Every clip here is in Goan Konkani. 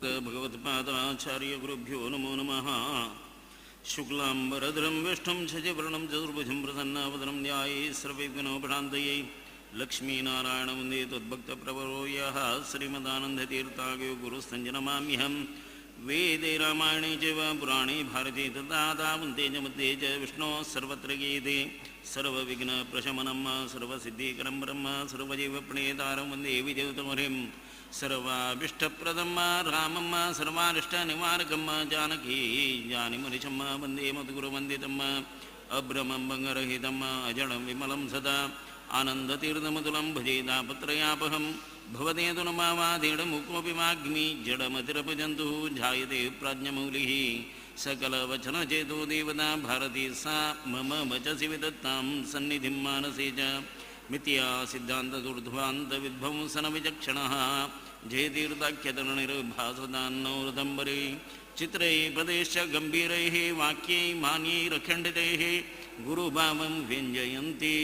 भगवत्पादाचार्य गुरुभ्यो नमो नमः। शुक्लांबरधरं विष्णुं शशिवर्णं चतुर्भुजं प्रसन्नवदनं ध्याये सर्वविघ्नोपशान्तये लक्ष्मीनारायणं वन्दे त्वद्भक्तप्रवरो यः श्रीमदानन्दतीर्थागयो गुरुस्तञ्जनमाम्यहं। वेदे रामायणे चैव पुराणे भारते तथा वन्दे च मध्ये च विष्णोः सर्वत्र गीते। सर्वविघ्नप्रशमनं सर्वसिद्धिकरं ब्रह्म सर्वजीवप्रणेतारं वन्दे विजयतमरिं। सर्वाभीष्टप्रदं रामं सर्वारिष्टनिवारकं जानकी जानिमनिशं वन्दे मद्गुरुवन्दितम्। अभ्रमं भङ्गरहितम् अजडं विमलं सदा आनन्दतीर्थमतुलं भजे तापत्रयापहं। भवते तु नमावाधीडमुकोऽपि वाग्मी जडमतिरपजन्तुः जायते प्राज्ञमौलिः। सकलवचनचेतो देवता भारती सा मम वचसि विदत्तां सन्निधिं मानसे च। मिथ्या सिद्धान्तदुर्ध्वान्तविध्वंसनविचक्षणः जयतीर्थाख्यतरणिर्भासदान्नो ऋतम्बरे। चित्रैः पदैश्च गम्भीरैः वाक्यैः मान्यैरखण्डितैः गुरुभावं व्यञ्जयन्ति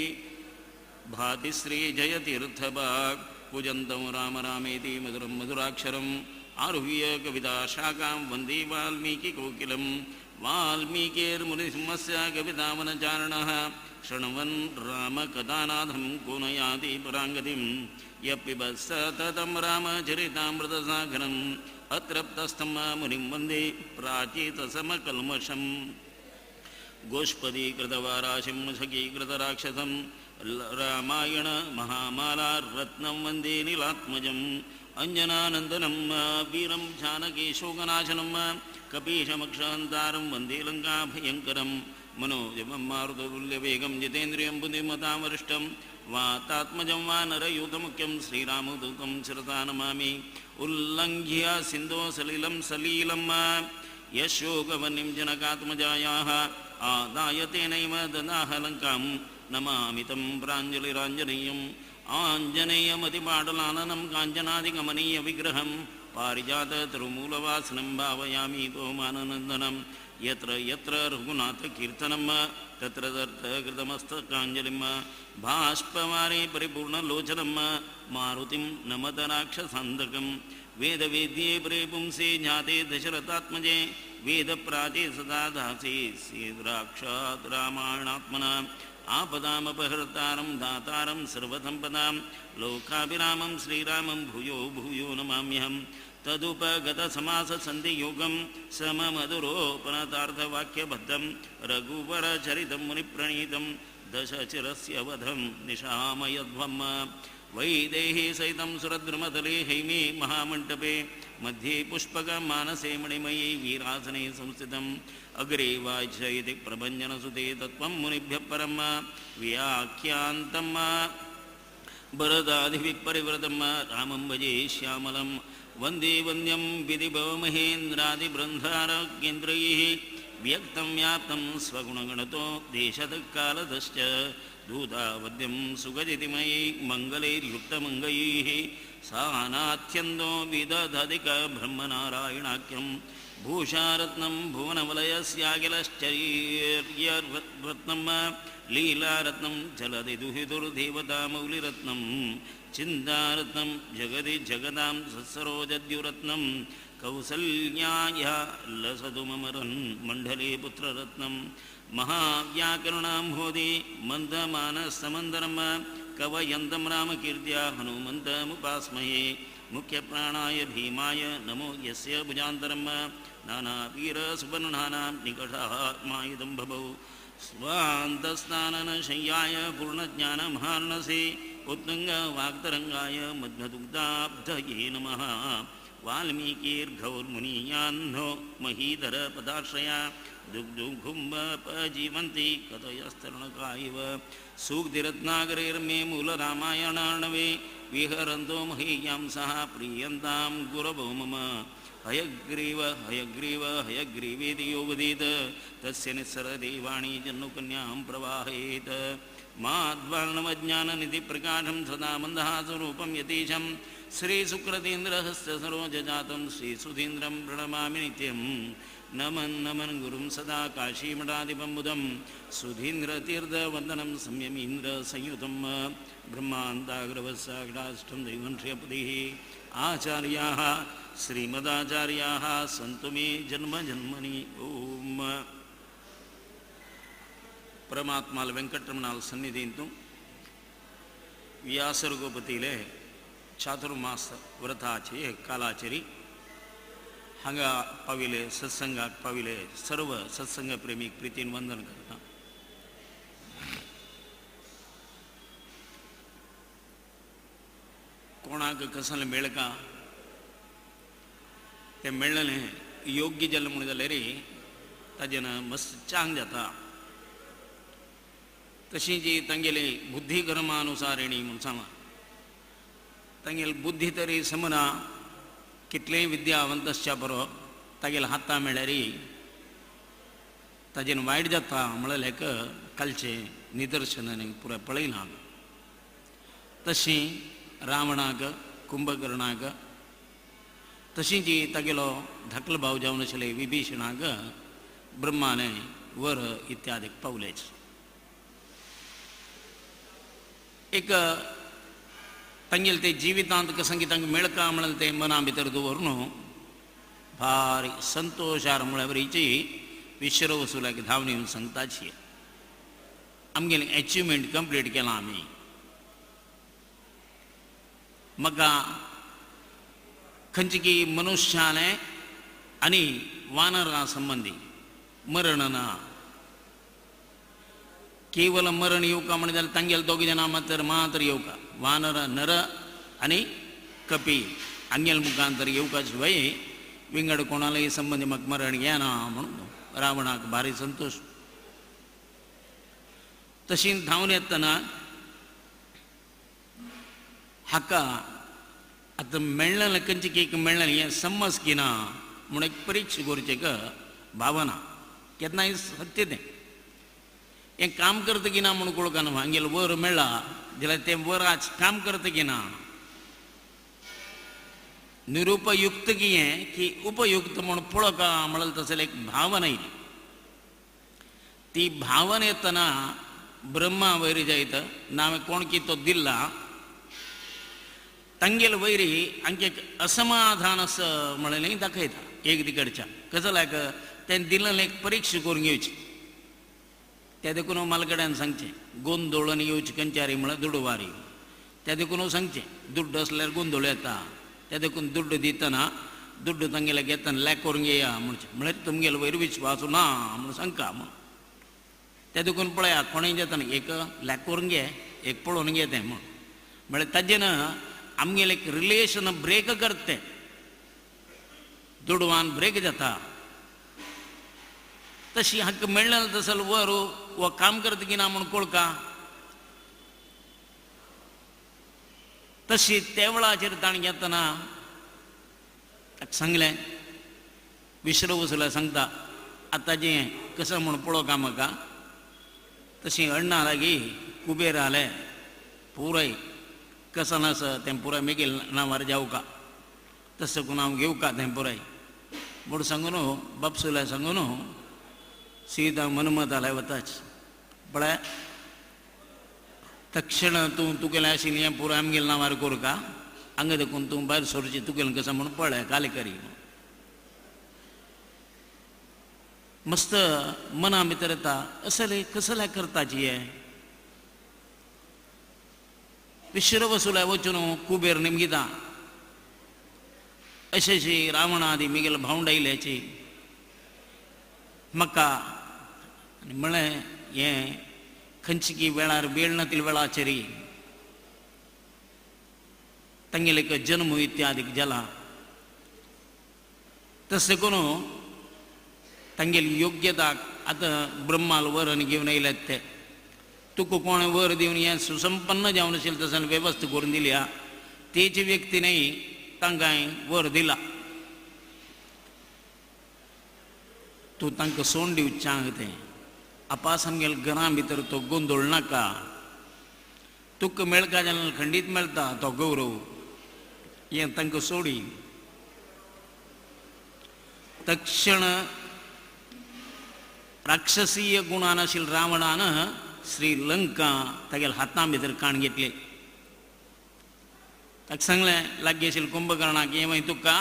भाति श्रीजयतीर्थवाक्। पूजन्तं राम रामेति मधुरं मधुराक्षरम् आरुह्य कविताशाखां वन्दे वाल्मीकिकोकिलं। वाल्मीकेर्मुनिसिंहस्य कवितावनचारणः शृण्वन् रामकथानाथं को न याति पराङ्गतिं। यः पिबत् सततं रामचरितामृतसागरम् अतृप्तस्थं मुनिं वन्दे प्राचीतसमकल्मषम्। गोष्पदीकृतवाराशिं सखीकृतराक्षसं रामायण महामाला रत्नं वन्दे नीलात्मजम्। अञ्जनानन्दनं वीरं जानकीशोकनाशनं कपीशमक्षहन्तारं वन्दे लङ्काभयङ्करं। मनोजवं मारुततुल्यवेगं जितेन्द्रियं बुद्धिमतां वरिष्ठं वातात्मजं वानरयूथमुख्यं श्रीरामदूतं शिरसा नमामि। उल्लङ्घ्य सिन्धो सलिलं सलीलं यशोकवह्निं जनकात्मजायाः आदाय तेनैव ददाह लङ्कां। नमामि तं प्राञ्जलिराञ्जनेयम्। आञ्जनेयमतिपाटलाननं काञ्चनादिकमनीयविग्रहं पारिजाततरुमूलवासनं भावयामि तोमाननन्दनं। यत्र यत्र रघुनाथकीर्तनं तत्र तत्र कृतमस्तकाञ्जलिं बाष्पवारे परिपूर्णलोचनं मारुतिं नमत राक्षसान्तकं। वेदवेद्ये परे पुंसे ज्ञाते दशरथात्मजे वेदप्राचे सदा दासे सेद्राक्षात् रामायणात्मना। आपदामपहर्तारं दातारं सर्वसम्पदां लोकाभिरामं श्रीरामं भूयो भूयो नमाम्यहं। तदुपगतसमाससन्धियोगं सममधुरोपनतार्थवाक्यबद्धं रघुवरचरितं मुनिप्रणीतं दशचिरस्य वधं निशामयध्वं। वैदेही सहितं सुरद्रुमतले हैमे महामण्डपे मध्ये पुष्पकमानसे मणिमयी वीरासने संस्थितम्। अग्रे वाचयति प्रभञ्जनसुते तत्त्वं मुनिभ्यः परं व्याख्यान्तं भरदादिभिः परिवृतं रामं भजे श्यामलं। वन्दे वन्द्यं विधिभवमहेन्द्रादिबृन्धारकेन्द्रैः व्यक्तं व्याप्तं स्वगुणगणतो देशतः कालतश्च। दूतावद्यं सुगजितिमयी मङ्गलैर्युक्तमङ्गैः सानाथ्यन्दो विदधधिक ब्रह्मनारायणाख्यं। भूषारत्नं भुवनवलयस्याखिलश्चर्यरत्नं लीलारत्नं जलधि दुहितुर्देवतामौलिरत्नं चिन्तारत्नं जगति जगदां सत्सरोजद्युरत्नं कौसल्याय लसतु ममरन् मण्डले पुत्ररत्नं। महाव्याकरणाम्भोधि मन्दमानसमन्दरं कवयन्तं रामकीर्त्या हनुमन्तमुपास्महे। मुख्यप्राणाय भीमाय नमो यस्य भुजान्तरं नानावीरसुवर्णानां निकषः मायितं बभौ। स्वान्तस्नाननशय्याय पूर्णज्ञानमहार्णसे उत्तुङ्गवाक्तरङ्गाय मध्वदुग्धाब्धये नमः। वाल्मीकिर्घौर्मुनीयान्नो महीधरपदाश्रया दुग्धुघुम्बपजीवन्ति कथयस्तरणका इव। सूक्तिरत्नाकरैर्मे मूलरामायणार्णवे विहरन्तो महीयां सह प्रीयन्तां गुरवो मम। हयग्रीव हयग्रीव हयग्रीवेति यो वदेत् तस्य निःसरति वाणी जन्नुकन्यां प्रवाहयेत्। माध्वार्णवज्ञाननिधिप्रकाशं सदा मन्दहासरूपं यतीशं श्रीसुकृतीन्द्रहस्तसरोजजातं श्रीसुधीन्द्रं प्रणमामि नित्यं। नमन् नमन् गुरुं सदा काशीमठाधिपं बुधं सुधीन्द्रतीर्थवन्दनं संयमीन्द्रसंयुतं ब्रह्मान्ताग्रवत्साक्षाष्टं दैवं श्रियपतिः आचार्याः श्रीमदाचार्याः सन्तु मे जन्म जन्मनि. ओम. परमात्माल वेंकटरमणाल सन्निधिंतु व्यासरगोपतीले चातुर्मास व्रताचे कालाचरी हांगा पाविले सत्संगाक पाविले सर्व सत्संग प्रेमीक प्रीतीन वंदन करता. कोणाक कसलें मेळका तें मेळ्ळें योग्य जालें म्हूण जाल्यार ताजेन मस्त चांग जाता. तशी जी तांगेली बुद्धी कर्मानुसारिणी म्हूण सांगलां, तांगेली बुद्धी तरी समना कितलेंय विद्यावंत आसच्या बरो तागेल्या हाता मेळ्ळ्यार ताजेन वायट जाता म्हळ्यार एक कालचें निदर्शन पुराय पळयलां. तशी रावणाक कुंभकर्णाक तशी जी तागेलो धाकलो भाव जावन आशिल्ले विभीषणाक ब्रह्माने वर इत्यादी पावलेच. एक तांगेले ते जिवितांत कसं की तांकां मेळका म्हळ्यार तें मना भितर दवरून भारी संतोशार म्हळ्यावरीची विश्रवसुलाक धांवन येवन सांगताची आमगेलें एचिवमेंट कंप्लीट केलां आमी. म्हाका खंयची की मनुष्यालें आनी वानरां संबंदी मरण ना, केवल मरण येवका म्हण जाल्यार तांगेले दोग जाणां मात्र मात्र येवका, वानर नर आनी कपी हांगेले मुखांतर येवका शिवाय विंगड कोणालाय संबंदी म्हाका मरण येना म्हणून रावणाक भारी संतोश. तशी धांवन येतना हाका आतां मेळ्ळें खंयची की मेळ्ळें हें समज की ना म्हूण एक परिक्षा करचें एक भावना केन्नाय सत्य तें हें काम करता की ना म्हूण कळका न्हू. हांगेलें वर मेळ्ळा जाल्यार तें वर आज काम करता की ना, निरुपयुक्त की हें की उपयुक्त म्हूण पळोवका म्हणल्यार तसलें एक भावना येयली. ती भावना येतना ब्रह्मा वयर जायत ना हांवें कोण की तो दिल्ला तांगेले वयरी आमचें एक असमाधान आसा म्हणलें दाखयता एक दिकडच्या कसो लायक तें दिल्लें एक परिक्षा करून घेवची. त्या देखून मालकड्यान सांगचें गोंदोळून येवची खंयच्यारी म्हळ्यार दुडवारी. त्या देखून सांगचें दुड्ड आसल्यार गोंदोळ येता, त्या देखून दुड्ड दितना दुड्ड तांगेले घेतना लॅक करून घेया म्हणचें म्हळ्यार तुमगेले वयर विश्वास ना म्हणून सांगका म्हूण. त्या देखून पळया कोणूय जातना एक लॅक करून घे एक पळोवन घे तें म्हूण म्हळ्यार ताजेन आमगेलें एक रिलेशन ब्रेक करता तें दुडवान ब्रेक जाता. तशी हाका मेळ्ळें तसो वर वो काम करता की ना म्हूण कळका. तशी त्या वेळाचेर ताणें घेतना ताका सांगलें विश्रवसुला सांगता आतांचें कसो म्हूण पळोवका म्हाका. तशी अण्णा लागीं कुबेर आलें पुराय कसो नासा तें पुराय मेगेल नांवार जावका तसो करून हांव घेवका तें पुराय म्हूण सांगून बापसुला सांगून सीता मनमत आलाय वताच पळय तक्षण तूं तुगेलें आशिल्लें हें पुराय आमगेलें नांवार करका हांगा देखून तूं भायर सरची तुगेलें कसो म्हूण पळय काली करी. मस्त मना भितर येता असलें कसलें करताची हें. विश्रवसुला वचून कुबेर निमगिता अशेशी रावणा आदी मिगेल भावंड आयल्याची म्हाका आनी म्हळें हें खंयची की वेळार वेळ नातील वेळाचेर तांगेले एक जन्म इत्यादी जाला तशें करून तांगेली योग्यता आतां ब्रह्माल वर आनी घेवन आयल्यात ते तुका कोण वर दिवन हें सुसंपन्न जावन आशिल्लें तशें वेवस्था करून दिल्या तेच व्यक्ती न्हय तांकां वर दिला. तूं तांकां सोंड दिवचें तें आपास आमगेल्या घरां भितर तो गोंदोळ नाका, तुका मेळका जाल्यार खंडीत मेळटा तो गौरव हें तांकां सोडी. तक्षण राक्षसीय गुणान आशिल्ल्या रावणान श्रीलंका तागेल्या हाता भितर काण घेतले. ताका सांगलें लागीं आशिल्ल्या कुंभकर्णाक हें मागीर तुका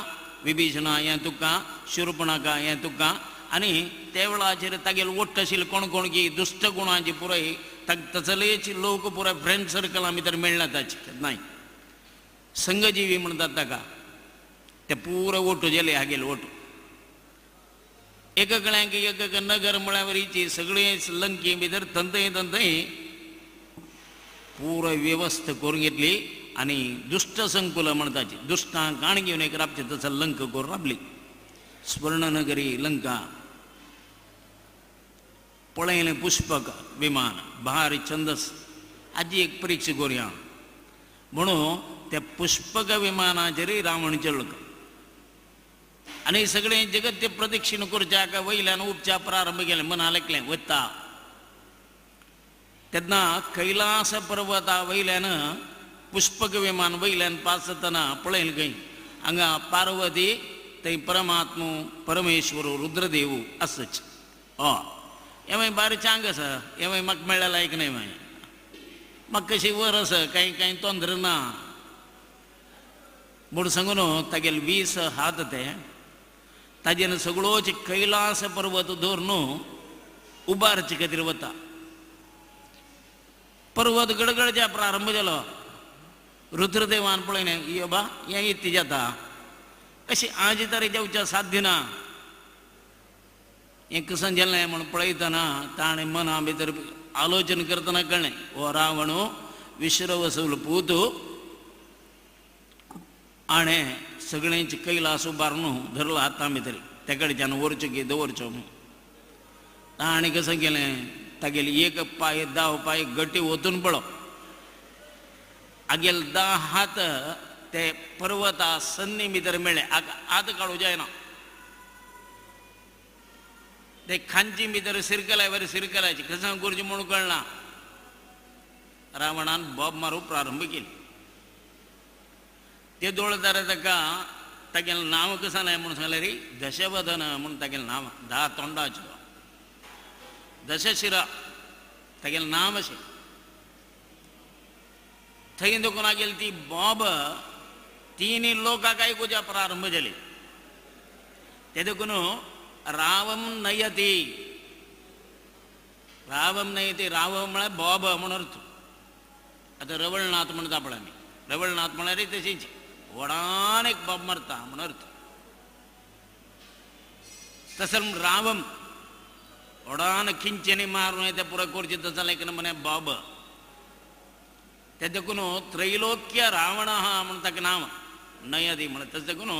विभीषणा हें तुका, शुर्पणखा हें तुका. आनी त्या वेळाचेर तागेले वट्ट आशिल्ले कोण कोण की दुश्ट गुणांची पुराय तसलेच लोक पुराय फ्रेंड सर्कला भितर मेळना ताचे केन्नाय संघजीवी म्हणटात ताका ते पुरो ओटू गेले हागेले ओटू एककड्यांक एक नगर म्हळ्यार वरीची सगळे लंके भितर थंय थंय पुरो व्यवस्था करून घेतली आनी दुश्ट संकुल म्हणटाची दुश्टांक काण घेवन एक राबचे तसो लंक करून राबली. स्वर्णनगरी लंका पळयलें पुष्पक विमान भारी छंदस आजी एक परीक्षा करुया म्हणून त्या पुष्पक विमानाचेर रावण चडलो आनी सगळें जगत ते प्रदक्षिण करच्याक वयल्यान उपचार प्रारंभ केले मना लेखलें वता तेन्ना कैलास पर्वता वयल्यान पुष्पक विमान वयल्यान पासतना पळयलें खंय हांगा पार्वती थंय परमात्मो परमेश्वर रुद्रदेव आसच. हय हें मागीर बारीक चांग आसा हें मागीर म्हाका मेळ्ळ्या लायक न्हय मागीर म्हाका कशी वर आसा कांय कांय तोंद्र ना म्हूण सांगून तागेले 20 हात ते ताजेन सगळोच कैलास पर्वत धरून उबारचे खातीर वता. पर्वत गडगडच्या प्रारंभ जालो. रुद्रदेवान पळयलें ये बा हें इत्तें जाता अशें आज तरी जावच्या साध्य ना हें कशें जालें म्हूण पळयतना ताणें मना भितर आलोचन करतना कळ्ळें हो रावण विश्रवसूल पूत हाणें सगळ्यांचे कैलास उबारून धरलो हाता भितर त्या कडच्यान व्हरचो की दवरचो म्हूण. ताणें कशें केलें तागेले एक पांय दाव पांय गटी वतून पळो आगेले 10 हात ते पर्वता सन्नी भितर मेळ्ळे आत काडूं जायना ते खांची भितर सिरकलाय बरें सिरकलायचे कशें करचें म्हूण कळना. रावणान बोब मारूंक प्रारंभ केली. ते दोळदार ताका तागेलें नांव कशें जालें म्हूण सांगलें रे दशवदन म्हूण तागेलें नांव 10 तोंडाचो दशशिरा तागेलें नांव अशें. थंय देखून आगेली ती बोब तिनी लोकांक आयकुच्या प्रारंभ जाली. ते देखून रावम नयती रावम नयती राव म्हळ्यार बोब म्हूण अर्थ. आतां रवळनाथ म्हणटा पळय आमी रवळनाथ म्हळ्यार तशीच व्हडान एक बोब मारता म्हूण अर्थ. तसं रावम व्हडान खिंचेनी मारून ते पुराय करचें तसं एक नमुने बोब. ते देखून त्रैलोक्य रावण म्हूण ताका नांव नयती म्हण. तशें देखून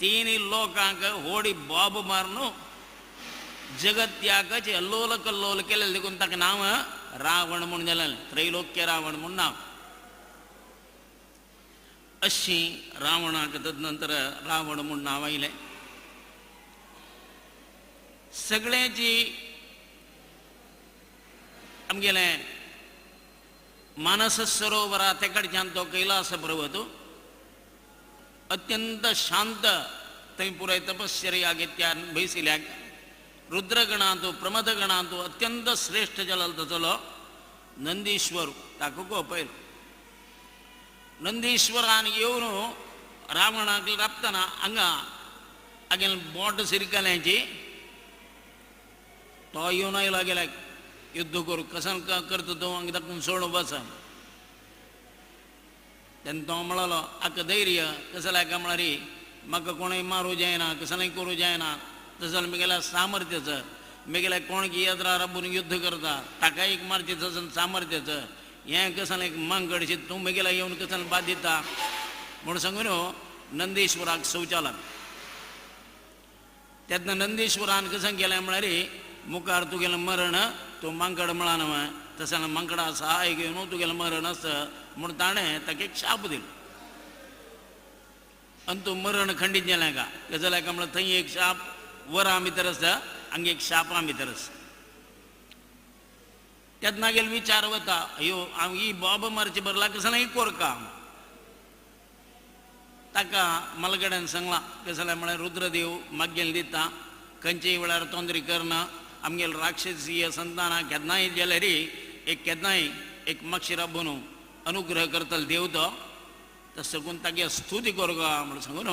तिनी लोकांक होडी बोब मारून जगत्याकच अल्लोल कल्लोल केलें देखून ताका नांव रावण म्हूण जालें त्रैलोक्य रावण म्हूण नांव. अशी रावणाक तदनंतर रावण म्हूण नांव आयलें. सगळ्यांची आमगेलें मानस सरोवरा ते कडच्यान तो कैलास पर्वत अत्यंत शांत थंय पुराय तपश्चर्या घेत्यान बैसिल्याक रुद्रगणांत प्रमदगणांत अत्यंत श्रेश्ठ जालो तसलो नंदीश्वर ताका गोपयलो. नंदीश्वरान येवन रावणाक राबतना हांगा हागेले बोट सिरकल्याची तो येवन आयलो गेल्या युद्ध करूं कसन करता तो हांगा दाखोवन सोडून बसा. तेन्ना तो म्हणलो आका धैर्य कसलें काय म्हळ्यार म्हाका कोणूय मारूं जायना कसलेंय करूं जायना तशें जाल्यार म्हगेल्या सामर्थ्याचो म्हगेल्या कोण की येद्रा राबून युद्ध करता ताका एक मारचें तशें सामर्थ्याचो हें कसलें एक मांगडशें तूं म्हगेल्या येवन कसलें बाद दिता म्हूण सांगून नंदीश्वराक शौचालय. तेन्ना नंदीश्वरान कशें केलें म्हळ्यार मुखार तुगेलें मरण तूं मांकड म्हळा न्हय तशें जाल्यार मांकडा सहाय घेवन तुगेलें मरण आसता म्हूण ताणें ताका एक शाप दिलो आनी तूं मरण खंडीत जालें का जाल्यार काय म्हळ्यार थंय एक शाप वरां भितर आसता हांगा एक शापां भितर आसता. तेन्ना गेले विचार वता अयो हांव ही बोब मारची बरला कसलें कोरका ताका मलगड्यान सांगलां कशें जाल्यार म्हळ्यार रुद्रदेव मागेल दिता खंयचेय वेळार तोंदरी करना आमगेले राक्षसीय संतानां केन्नाय जाल्यार एक केन्नाय एक मातशी राबून अनुग्रह करतलो देव तो तशें सगून तागे स्तुती करूं म्हूण सांगून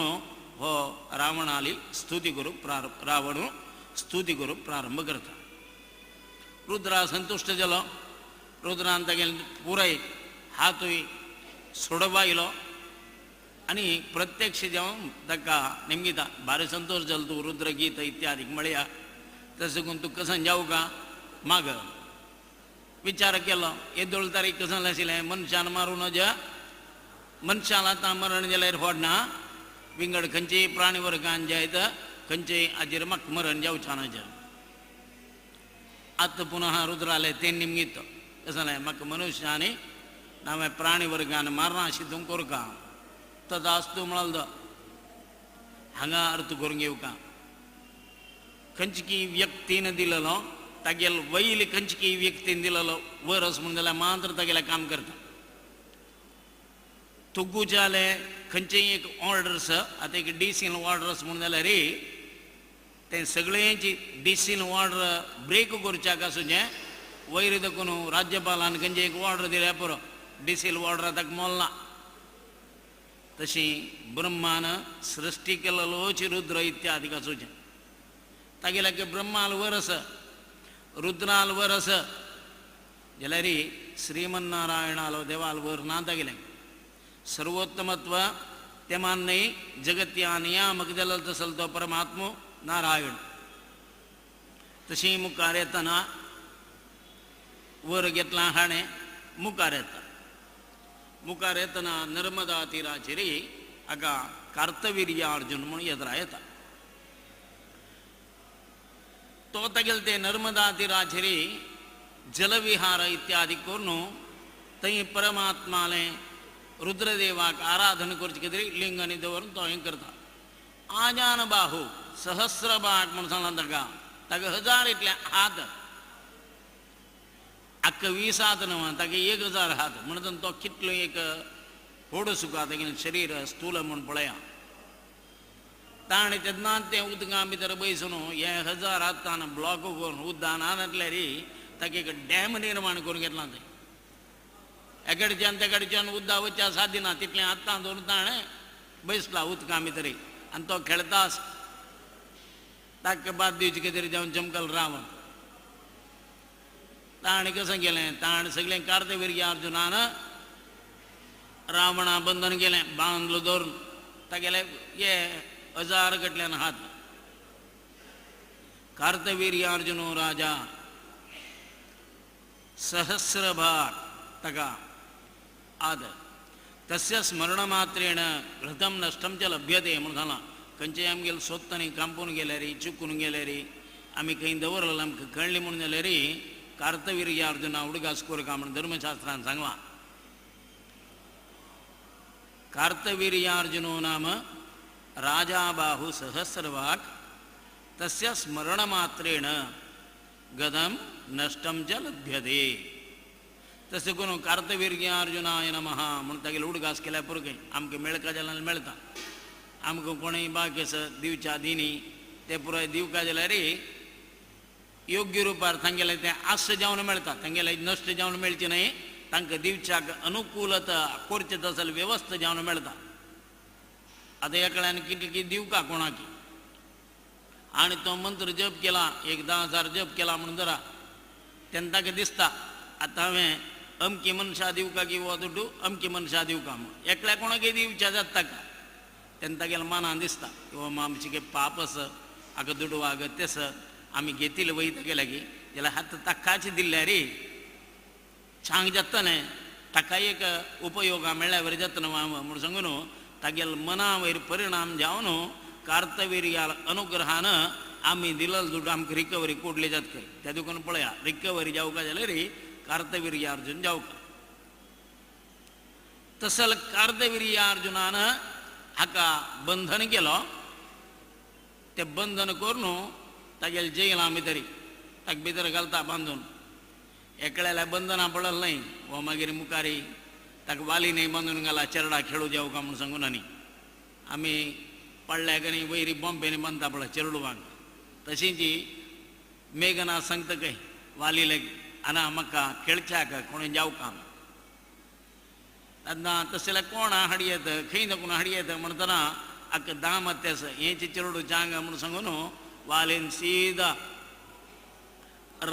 हो रावणाली स्तुती करूंक रावण स्तुती करूंक प्रारंभ करता. रुद्रा संतुश्ट जालो. रुद्रान तागेले पुराय हातूय सोडवायलो आनी प्रत्यक्ष जावन ताका निमगिता भारी संतोश जालो तूं रुद्रगीत इत्यादी म्हळ्या तशें करून तूं कसन जावं का माग विचार केलो. येदोळ तारीख कसन आशिल्लें मनशान मारूं नज, मनशान आतां मरण जाल्यार फोडना, विंगड खंयचेय प्राणी वर्गान जायत खंयचेय हाजेर म्हाका मरण जावचें नज. आतां पुनः रुद्रालें तें निमगीत कशें म्हाका मनुष्यानी नांव प्राणी वर्गान मारना अशें तूं करका तदास्तू म्हळ्यार हांगा अर्थ करून घेवका. खंयची व्यक्तीन दिलेलो तागेल वैल खंयची व्यक्तीन दिलेलो वरस म्हूण जाल्यार मात्र तागेलें काम करता. तुगुजाले खंयचेय एक ऑर्डर्स आतां एक डीसीन ऑर्डर्स म्हूण जाल्यार रे तें सगळ्यांची डीसीन ऑर्डर ब्रेक करच्याक आसूचें वयर देखून राज्यपालान खंयचें एक ऑर्डर दिल्यार पुरो डीसील ऑर्डर ताका मोल ना. तशी ब्रह्मान सृश्टी केलेलोच रुद्र इत्यादी आसूचें तागेल्या ब्रह्माल वरस रुद्राल वरस जाल्यार श्रीमन्नारायणालो देवाल वर ना तागेलें. सर्वोत्तमत्व ते मान्य जगत्या नियामक जालो तसल तो परमात्मो नारायण. तशी मुखार येतना वर घेतला हाणें मुखार येता. मुखार येतना नर्मदा तिराचेर हाका कार्तवीर्य अर्जुन म्हूण येद्रा येता. तो तागेले ते नर्मदा तिराचेर जलविहार इत्यादी करून थंय परमात्मालें रुद्रदेवाक आराधन करचे खातीर लिंगांनी दवरून तो हें करता. आजान बाहू सहस्रबाग म्हूण सांगलां ताका ताका हजार इतले हात आख्खा 20 हात न्हय ताका 1000 हात म्हणून तो कितलो एक होड सुखा तागेलें शरीर स्थूल म्हूण पळया. ताणें तेन्ना तें उदकां भितर बैसून हे 1000 हातान ब्लॉक करून उदकान घातल्यार ताका एक डॅम निर्माण करून घेतला. तें एकडच्यान तेकडच्यान उदका वचच्या सादिना तितलें हातान दवरून ताणें बैसला उदकां भितर आनी तो खेळता आसा. ताका बाद दिवचे खातीर जावन चमकल रावण ताणें कशें केलें ताणें सगळें कार्तवीर्य अर्जुनान रावणा बंधन केलें बांदलो दवरून तागेले हे 1000 कडल्यान हात. कार्तवीर्य अर्जुनो राजा सहस्रभाग ताका आद तस्य स्मरणमात्रेण घृतं नश्टं च लभ्यते म्हणून सांगलां. खंयचेय आमगेले सोदतानी कांपून गेल्यार चुकून गेल्यार आमी खंय दवरलें आमकां कळ्ळें म्हणून जाल्यार कार्तवीर्य अर्जुना उडगास करका म्हूण धर्मशास्त्रान सांगलां. कार्तवीर्यार्जुनो नाम राजाबाहु सहस्रवाक् तस्य स्मरणमात्रेण गदं नश्टं च लभ्यते. तशें करून कार्तवीर्यार्जुनाय नमः म्हूण तागेले उडगास केल्यार पुरो खंय आमकां मेळका जाल्यार मेळटा. आमकां कोणूय बाग दिवच्या दिनी ते पुराय दिवका जाल्यार योग्य रुपार तांगेलें तें आस जावन मेळटा तांगेलें नश्ट जावन मेळचें न्हय तांकां दिवच्याक अनुकूलता करचें तसलें वेवस्था जावन मेळटा. आतां एकल्यान कितलें कितें दिवका कोणाकी आनी तो मंत्र जप केला एक 10,000 जप केला म्हणून जरा तेन्ना ताका दिसता आतां हांवें अमकी मनशां दिवका की हो दुड्डू अमकी मनशां दिवका म्हूण एकल्या कोणाकय दिवच्या जाता ताका तेन्ना तागेल्या मनान दिसता किंवा आमचें कितें पाप आसा हाका दुडू आगत तेस आमी घेतिल्लें वयता गेल्या की जाल्यार हात ताकाच दिल्ल्या रे छांग जाता न्हय ताका एक उपयोगा मेळ्ळ्या वयर जाता न्हय म्हूण सांगून न्हू तागेल्या मना वयर परिणाम जावन कार्तवीर्या अनुग्रहान आमी दिलल दुड्डू आमकां रिकवरी कोडली जाता खंय त्या देखून पळया रिकवरी जावका जाल्यार कार्तवीर्य अर्जुन जावका. तसल कार्तवीर्य अर्जुनान हाका बंधन केलो तें बंधन करून तागेले जेयलां भितर ताका भितर घालता बांदून एकल्याल्या बंधना पडल न्हय हो मागीर मुखारी ताका वाली न्हय बांदून घाला चेरडा खेळू जावका म्हूण सांगून आनी आमी पडल्या आनी वयरी बॉम्बेनी बांदता पळय चेरडुवांक तशीच मेघना सांगता खंय वाली लागी आनी म्हाका खेळच्याक कोणूय जावका तेन्ना तशें कोण हाडयेत खंय कोण हाडयेत म्हणटना अक्क दामत्यास हेचे चेरडू चांग म्हणून सांगून वालीन सीदा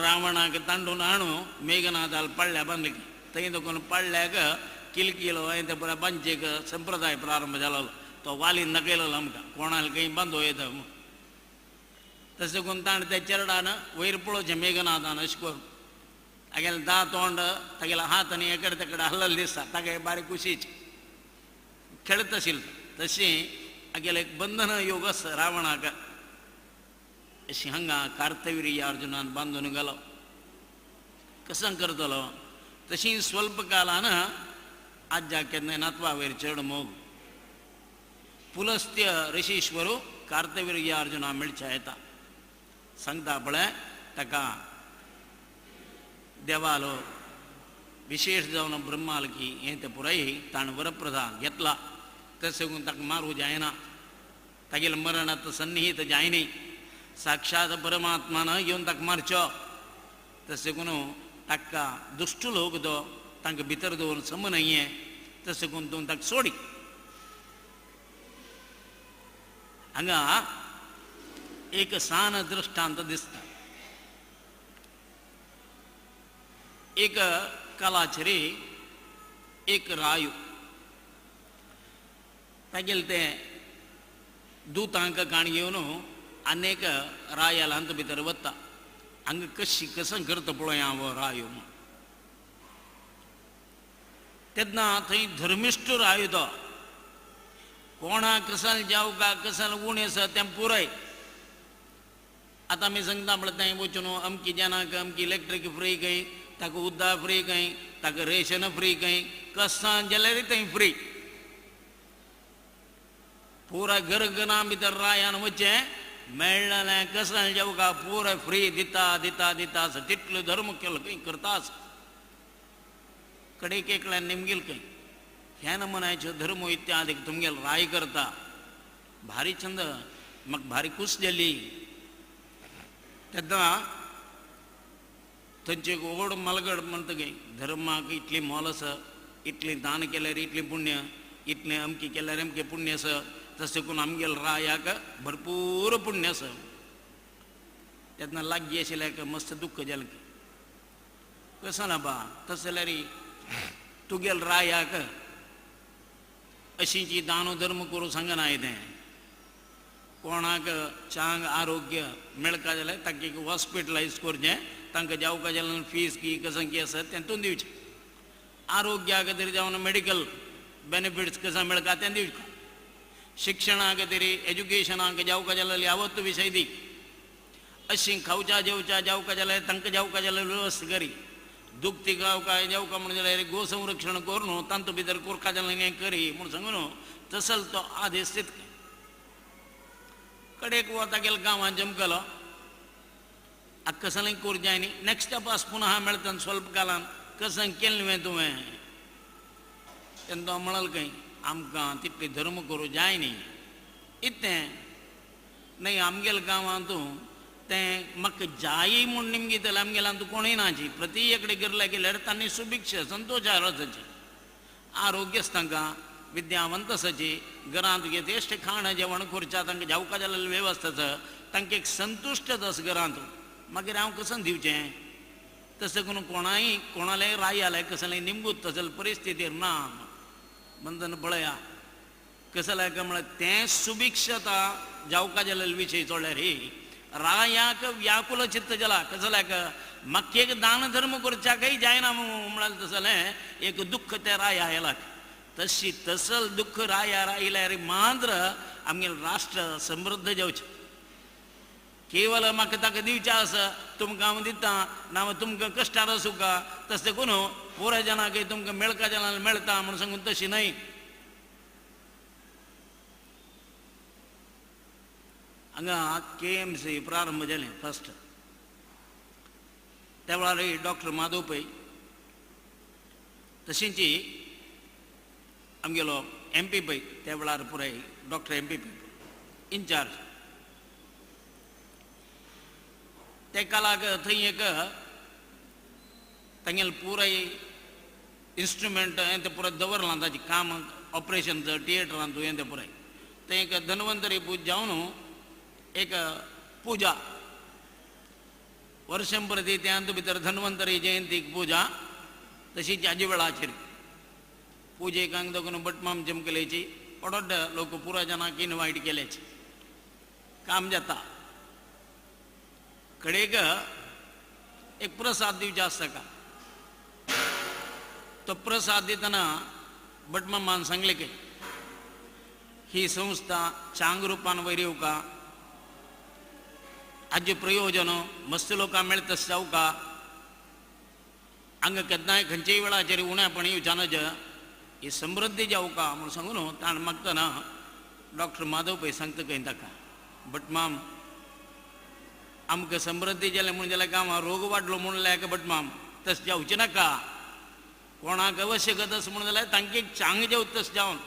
रावणाक तांडून हाणू मेघनाथाल पडल्या बांदले थंय देखून पडल्याक किलकिलो ते पुरा बांदचेक संप्रदाय प्रारंभ जालो तो वालीन दाखयलो आमकां कोणाक खंय बांदो येता तशें देखून ताणें त्या चेरडान वयर पळोवचें मेघनाथान अशें करून तागेलें दा तोंड तागेलो हात आनी एकडे तेकडे हल्लल दिसता तागे बारीक कुशीच खेळत आशिल्लो तशें तागेलें एक बंधन योग आसा रावणाक अशें हांगा कार्तवीर्य अर्जुनान बांदून घालो कसं करतलो तशी स्वल्प कालान आज्जा केन्नाय नातवा वयर चड मोग पुलस्त्य ऋषीश्वरू कार्तवीर्य अर्जुना मेळच्या येता सांगता पळय ताका देवालो विशेष जावन ब्रह्माल की हें तें पुराय ताणें वरप्रसाद घेतला तशें ताका मारूं जायना तागेलें मरण आतां सन्निहीत जायनी साक्षात परमात्मान येवन ताका मारचो तशें करून ताका दुश्ट लोक तो तांकां भितर दवरून सम न्हय तशें करून तूं ताका सोडी. हांगा एक सान दृश्टांत दिसता. एक कलाचरी एक रायू तागेले ते दुतांक काण घेवन अनेक रायाला हांत भितर वता हांगा कशी कसं करता पळोवया हो रायो म्हूण. तेन्ना थंय धर्मिश्ट रायो तो कोणा कसल जावका कसल उणें आसा तें पुराय. आतां आमी सांगता म्हळ्यार थंय वचून अमकी जाणांक अमकी इलेक्ट्रीक फ्री खंय ताका उदक फ्री खंय ताका रेशन फ्री खंय कसां जाल्यार थंय फ्री पुरा गरगना भितर रायान वचचें मेळ्ळें कसल जेवका पुरा फ्री दिता दिता दिता आसा तितलो धर्म केलो खंय करता आसा कडेक एकल्यान निमगेल खंय ह्या नमुन्याच्यो धर्म इत्यादी तुमगेल राय करता भारी छंद म्हाका भारी खूश जाली. तेन्ना थंयचे व्हड मालगड म्हणटा खंय धर्माक इतली मोल आसा इतलें दान केल्यार इतलें पुण्य इतलें अमकें केल्यार अमकें पुण्य आसा तशें करून आमगेल रायाक भरपूर पुण्य आसा. तेन्ना लागीं आशिल्ल्याक मस्त दुख्ख जालें कसो ना बा तशें जाल्यार तुगेल रायाक अशी जी दानो धर्म करूं सांगना तें कोणाक चांग आरोग्य मेळका जाल्यार तांकां हॉस्पिटलायज करचें तांकां जावका जाल्यार फीस की कसं की आसा तें तूं दिवचें आरोग्या खातीर जावन मेडिकल बेनिफिट्स कसं मेळका तें दिवचें शिक्षणा खातीर एज्युकेशनाक जावका जाल्यार यावत विशय दी अशी खावच्या जेवच्या जावका जाल्यार तांकां जावका जाल्यार वेवस्था करी दुखती गावका जावका म्हणून जाल्यार गो संरक्षण करून तांतू भितर कोरका जाल्यार हें करी म्हूण सांगून तसल तो आदेश दिता. कडेक वता गेलो गांवांत जमकलो आतां कसलें करूं जाय न्ही नेक्स्ट पास पुनः मेळटा स्वल्प कालान कसं केलें न्हय तुवें तेन्ना तो म्हणल खंय आमकां तितली धर्म करूं जाय न्ही इतलें न्हय आमगेल्या गांवांत तें म्हाका जाय म्हूण निमगितलें आमगेल्यान तूं कोणूय नाची प्रति एकडे गरला गेल्यार तांणी सुभिक्ष संतोश आसाची आरोग्य आसा तांकां विद्यावंत आसाची घरांत यथेश्ट खाण जेवण खुर्च्या तांकां जावका जाल्ली वेवस्था आसा तांकां एक संतुश्ट आसा घरांत मागीर हांव कसं दिवचें तशें करून कोणाय कोणालें रायालें कसलें निमगूत तसले परिस्थितीर ना बंधन पळया कसलें काय म्हळ्यार तें सुभिक्षता जावका जाल्ले विशय चोळ्यार ही रायाक व्याकुल चित्त जाला कसल्याक म्हाका एक दान धर्म करच्याकय जायना म्हळ्यार तसलें एक दुख्ख त्या राया आयला तशी तसल दुख्ख राया आयल्यार मात्र आमगेलें राष्ट्र समृद्ध जावचें. केवल म्हाका ताका दिवचें आसा तुमकां हांव दिता ना तुमकां कश्टार आसूं का तशें करून पुराय जाणांक तुमकां मेळका जाणांक मेळटा म्हूण सांगून तशी न्हय. हांगा के एम सी प्रारंभ जालें फर्स्ट त्या वेळार डॉक्टर माधव पै तशींच आमगेलो एम पी पै त्या वेळार पुराय doctor M P Pai incharge त्या कालाक थंय एक तांगेलें पुराय इन्स्ट्रुमेंट हें तें पुराय दवरलां ताचें काम ऑपरेशन थिएटरांत हें तें पुराय ते एक धन्वंतरी पूज जावन एक पुजा वर्षं प्रति त्यांत भितर धन्वंतरी जयंतीक पुजा तशीच आजी वेळाचेर पुजेक हांगा देखून भटमाम जमकलेची पडोड्ड लोक पुरा जनाक इनवायट केल्याची काम जाता. कडेक एक प्रसाद दिवचे आसता का तो प्रसाद दितना भटमामान सांगले की ही संस्था चांग रुपान वयर येवका हाजे प्रयोजन मस्त लोकांक मेळटा जावका हांगा केन्नाय खंयच्याय वेळाचेर उण्यापण येवच्या नज ही समृद्धी जावका म्हूण सांगून न्हू ताण मागतना डॉक्टर माधव पै सांगता खंय ताका भटमाम आमकां समृद्धी जालें म्हूण जाल्यार गांवां रोग वाडलो म्हूण लायक भटमाम तशें जावचें नाका कोणाक आवश्यक तस म्हूण जाल्यार तांकां एक चांग जेवता तशें जावन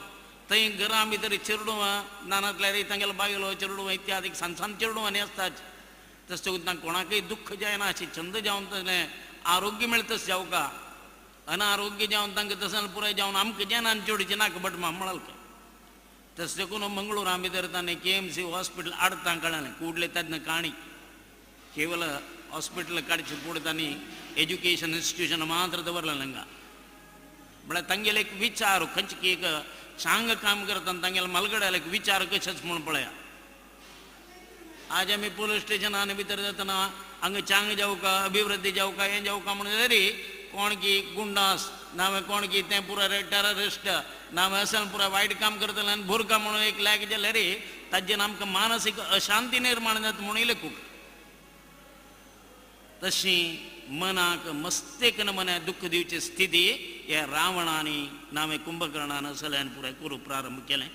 थंय घरां भितर चेरडुवां नानांतल्यार तांगेलो बायलो चेरडुवां इत्यादी सान सान चेरडुवांनी आसतात तशें तांकां कोणाकय दुख्ख जायना अशें छंद जावन तसलें आरोग्य मेळटा तशें जावका अनारोग्य जावन तांकां तशें पुराय जावन आमकां जायना आनी चेडचें नाका भटमाम म्हणाल काय तशें देखून मंगळूरा भितर ताणें KMC hospital हाडता कळ्ळें कुडले तेन्ना काणी केवल हॉस्पिटल काडचें फुडें तांणी एज्युकेशन इन्स्टिट्यूशन मात्र दवरलें हांगा म्हळ्यार तांगेले एक विचार खंयचे एक चांग काम करता तांगेले मालगड्याले एक विचार कशेंच म्हूण पळया. आज आमी पोलीस स्टेशनान भितर जातना हांगा चांग जावका अभिवृद्धी जावका हें जावका म्हणून जाल्यार कोण की गुंडास नावे कोण की तें पुराय टेररिस्ट नावे असेल पुराय वायट काम करतले आनी भुरका म्हणून एक लायक जाल्यार ताजेन आमकां मानसीक अशांती निर्माण जाता म्हणून लेखूंक तशी मनाक मस्तेक मनाक दुख्ख दिवची स्थिती ह्या रावणानी नावे कुंभकर्णान सल्यान पुराय करूंक प्रारंभ केलें.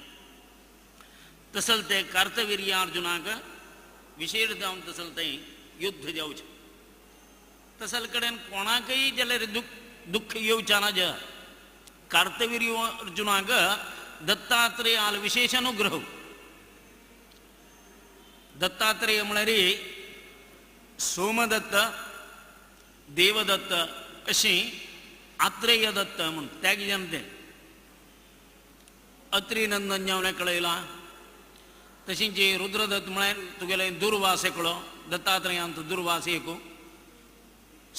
तसल ते कार्तवीर्य अर्जुनाक विशेष जावन तसल थंय युद्ध जावचें तसल कडेन कोणाकय जाल्यार दुख्ख येवचें ना ज कार्तवीर्य अर्जुनाक दत्तात्रेय आल विशेष अनुग्रह. दत्तात्रेय म्हळ्यार सोमदत्त देवदत्त अशी आत्रेय दत्त म्हूण त्या कितें तें अत्री नंदन जावन कळयलां. तशींच रुद्रदत्त म्हळ्यार तुगेले दुर्वास एकलो दत्तात्रेयांत दुर्वास एकू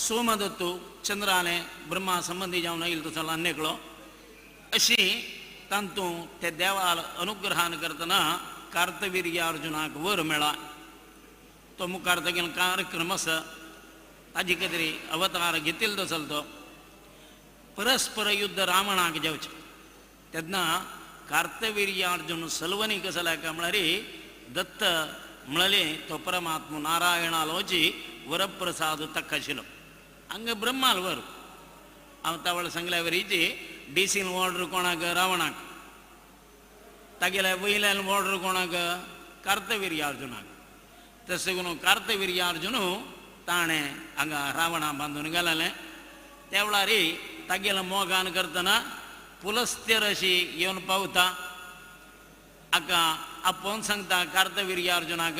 सोमदत्तू चंद्राले ब्रह्मा संबंदी जावन येयल तसो एकलो अशी तांतूं ते देवाल अनुग्रहान करतना कार्तवीर्य अर्जुनाक वर मेळ्ळा. तो मुखार तागेलो कार्यक्रम आसा ताजे खातीर अवतार घेतिल्लो तसलो तो परस्पर युद्ध रावणाक जावचें तेन्ना कार्तवीर्य अर्जुन सलवनी कसो काय म्हळ्यार दत्त म्हळ्ळे तो परमात्मा नारायणालोची वरप्रसाद ताका आशिल्लो. हांगा ब्रह्माल वर हांव त्या वेळार सांगल्या वरीची डीसीन ऑर्डर कोणाक रावणाक तागेल्या वयल्यान ऑर्डर कोणाक कार्तवीर्य अर्जुनाक. तशें करून कार्तवीर्य अर्जुन ताणें हांगा रावणा बांदून घाललें. त्या वेळार तागेल्या मोगान करतना पुलस्त्य अशी येवन पावता हाका आपोवन सांगता कार्तवीर्य अर्जुनाक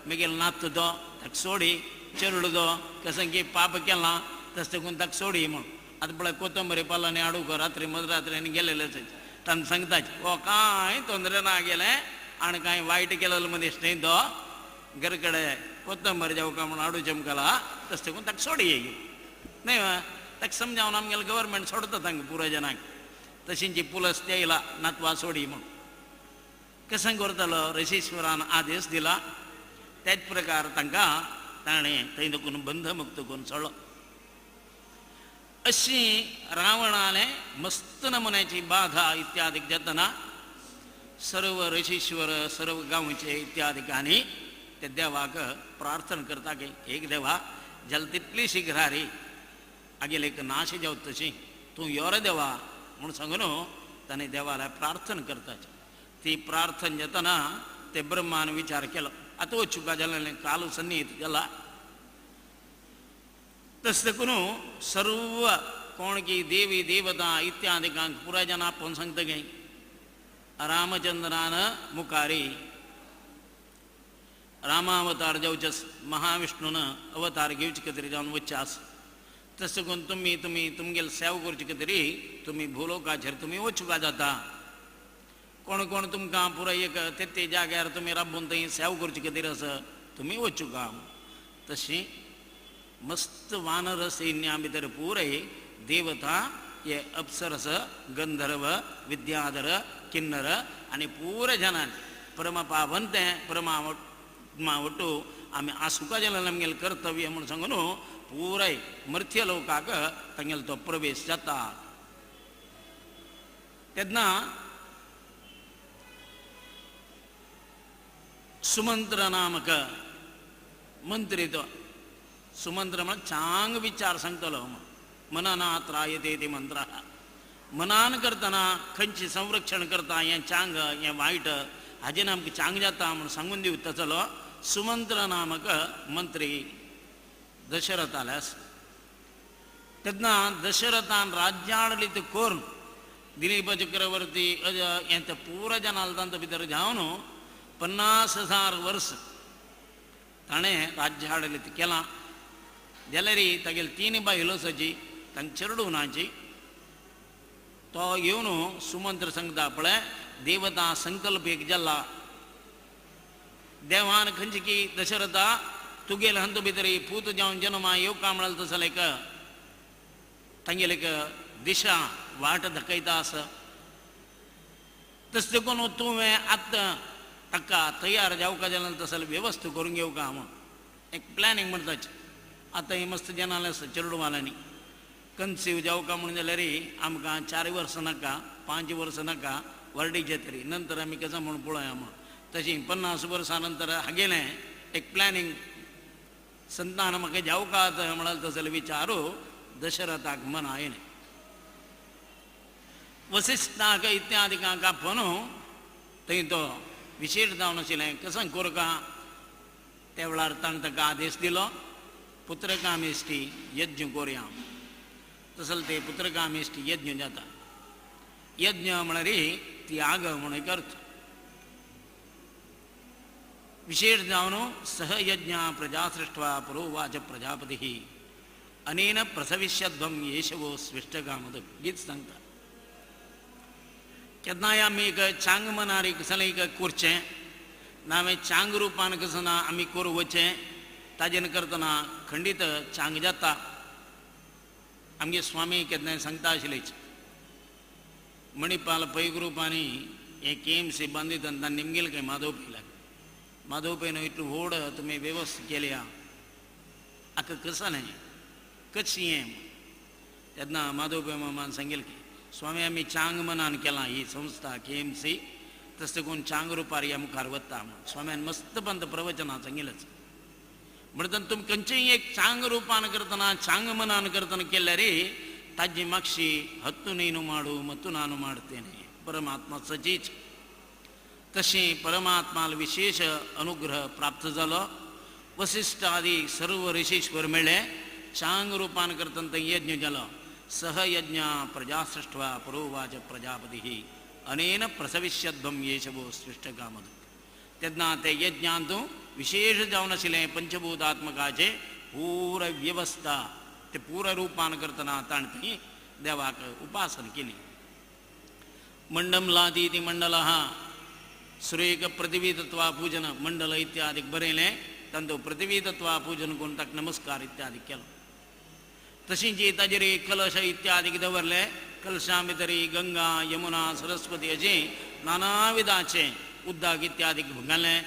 मागीर नात तो ताका सोडी चेरडो तो कसं की पाप केलां तशें देखून ताका सोडी म्हूण. आतां पळय कोथंबरी पालांनी हाडूंक रात्री मदरात्री आनी गेलेले तांकां सांगता हो कांय तोंदरे ना गेलें आनी कांय वायट केलेलो मनीस न्हय तो घर कडेन कोथंबरी जावका म्हूण हाडू चमकला तशें देखून ताका सोडी न्हय ताका समजावन आमगेलें गव्हर्मेंट सोडता तांकां पुराय जनांक. तशींची पुलस येयला नातवा सोडी म्हूण कशें करतलो ऋषीश्वरान आदेश दिला त्याच प्रकार तांकां ताणें थंय देखून बंधमुक्त करून सोडलो. अशी रावणाले मस्त नमुन्याची बाधा इत्यादी जातना सर्व ऋषीश्वर सर्व गांवचे इत्यादिकांनी ते देवाक प्रार्थना करता की एक देवा जाल तितली शीघ्रारी आगेले एक नाश जावत तशी तूं यो रे देवा म्हूण सांगून ताणें देवाला प्रार्थना करताची. ती प्रार्थना जातना ते ब्रह्मान विचार केलो आतां वचुका जालें काल सन्निहित जाला तशें देखून सर्व कोण की देवी देवता इत्यादिकांक पुराय जाण आपोवन सांगता गे रामचंद्रान मुखारी रामावतार जावचे महाविष्णून अवतार घेवचे खातीर जावन वचचे आसा तशें करून तुमी तुमी तुमगेले सेवा करचे खातीर तुमी भुलोकाचेर तुमी वचुका जाता. कोण कोण तुमकां पुराय एक ते ते जाग्यार तुमी राबून थंय सेव करचे खातीर आसा तुमी वचूका. तशी मस्त वानर सैन्या भितर पुराय देवता हे अप्सरस गंधर्व विद्याधर किन्नर आनी पुराय जनान परमपावन तें परमात्मा वट्टू आमी आसुका जाल्यार आमगेलें कर्तव्य म्हूण सांगून पुराय मर्थ्य लोकाक तांगेलो तो प्रवेश जाता. तेन्ना सुमंत्र नामक मंत्री तो सुमंत्र म्हळ्यार चांग विचार सांगतलो. मनान त्रायते ती मंत्र मनान करतना खंयची संरक्षण करता हें चांग हें वायट हाजेन आमकां चांग जाता म्हूण सांगून दिवता चलो सुमंत्र नामक मंत्री दशरथाले आसा. तेन्ना दशरथान राज्याडलीत करून दिलीप चक्रवर्ती हें ते पुरा जनाल तांचे भितर जावन 50,000 वर्स ताणें राज्याडलीत केलां. जाल्यार तागेली 3 बायलो आसाची तांकां चेडूं नाची. तो येवन सुमंत्र सांगता पळय देवता संकल्प एक जाला देवान खंयची की दशरथा तुगेले हातूंत भितर पूत जावन जन्मा येवका म्हळ्यार तसो एक तांगेले एक दिशा वाट दाखयता आसा. तशें देखून तुवें आतां ताका तयार जावका जाल्यार तसो वेवस्था करून घेवका म्हूण एक प्लॅनिंग म्हणटाच. आतां ही मस्त जनाले आसा चेडवाल्यांनी कन्सीव जावका म्हणून जाल्यार आमकां 4 वर्सां नाका 5 वर्सां नाका वर्डीचे तरी नंतर आमी कसो म्हूण पळोवया म्हूण. तशी 50 वर्सां नंतर हागेलें एक प्लॅनिंग संतान म्हाका जावका म्हळ्यार तसो विचारू दशरथाक मना आयलें. वसिष्ठाक इत्यादिकांक आपोवन थंय तो विशेश जावन आशिल्लें कसो करका त्या वेळार ताणें ताका आदेश दिलो पुत्रकामेष्टी यज्ञ कोरया. तसो ते पुत्रकामेष्टी यज्ञ जाता. यज्ञ म्हळ्यार त्याग म्हूण एक अर्थ. विशेष जावन सहयज्ञ प्रजा सृष्ट्वा पुरोवाच प्रजापती अनेन प्रसविष्यध्वं येशवो स्विष्टकामद गीत सांगता. केन्नाय आमी एक चांग मनार एक सगळें एक करचें नावें चांग रुपान कसो ना आमी करूं वचें ताजेन करतना खंडीत चांग जाता. आमगे स्वामी केन्नाय सांगता आशिल्लेच मणिपाल पै ग्रुपांनी हें केएमसी बांदित आनी तांणी निमगेल काय माधव पैलाक माधव पै न्हू इतलो व्हड तुमी वेवस्था केल्या आतां कसो न्हय कशी हें. तेन्ना माधव पै मामान सांगेल की स्वामी आमी चांग मनान केलां ही संस्था केएमसी तशें कोण चांग रुपार ह्या मुखार वता म्हूण स्वाम्यान मस्त पंत प्रवचनां सांगिल्लेच. म्हणटना तुमी खंयचेय एक चांग रुपान करतना चांग मनान करतना केल्यार ताजी मागशी हत्तू नीनु माडू मत्तू नानू माडतेने परमात्मा सजीच. तशें परमात्माल विशेष अनुग्रह प्राप्त जालो. वसिष्ठ आदी सर्व ऋषीश्वर मेळ्ळे चांग रुपान करतना थंय यज्ञ जालो. सहयज्ञ प्रजा सृष्ट्वा पुरोवाच प्रजापती अनेन प्रसविष्यध्वं येशवो सृष्टकामद. तेन्ना ते यज्ञांतू विशेष जावन आशिल्लें पंचभूतात्मकाचें पूर व्यवस्था ते पूर रुपान करतना ताणें थंय देवाक उपासना केली. मंडमलादी ती मंडल सुरेक पृथ्वी तत्वा पूजन मंडल इत्यादी बरयलें तांचो पृथ्वी तत्वा पूजन करून ताका नमस्कार इत्यादी केलो. तशीं जी ताजेर कलश इत्यादी दवरले कलशां भितर गंगा यमुना सरस्वती अशें नानाविधाचें उदक इत्यादी घालें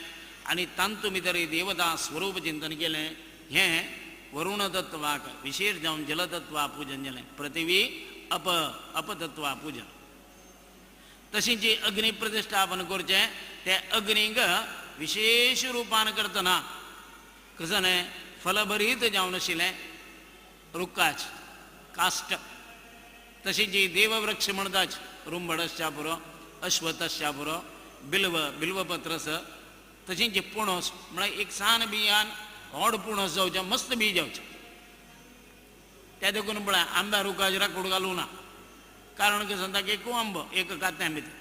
आनी तांतू भितर देवता स्वरूप चिंतन केलें. हें वरुणतत्वाक विशेष जावन जलतत्वा पूजन जालें पृथ्वी अप अपतत्वा पूजन. तशीं जी अग्नि प्रतिष्ठापन करचें ते अग्नीक विशेष रुपान करतना कसो न्हय फलभरीत जावन आशिल्लें रुखाच काश्ट. तशी जी देववृक्ष म्हणटाच रुंबडस्या पुरो अश्वतस्या पुरो बिल्व बिल्वपत्रस तशी जी पुणस म्हळ्यार एक सान बियान व्हड पुणस जावचें मस्त बी जावचें त्या देखून पळय आंब्या रुखाचेर राकूड घालूं ना कारण कितें सांगता की आंबो एक कात्या भितर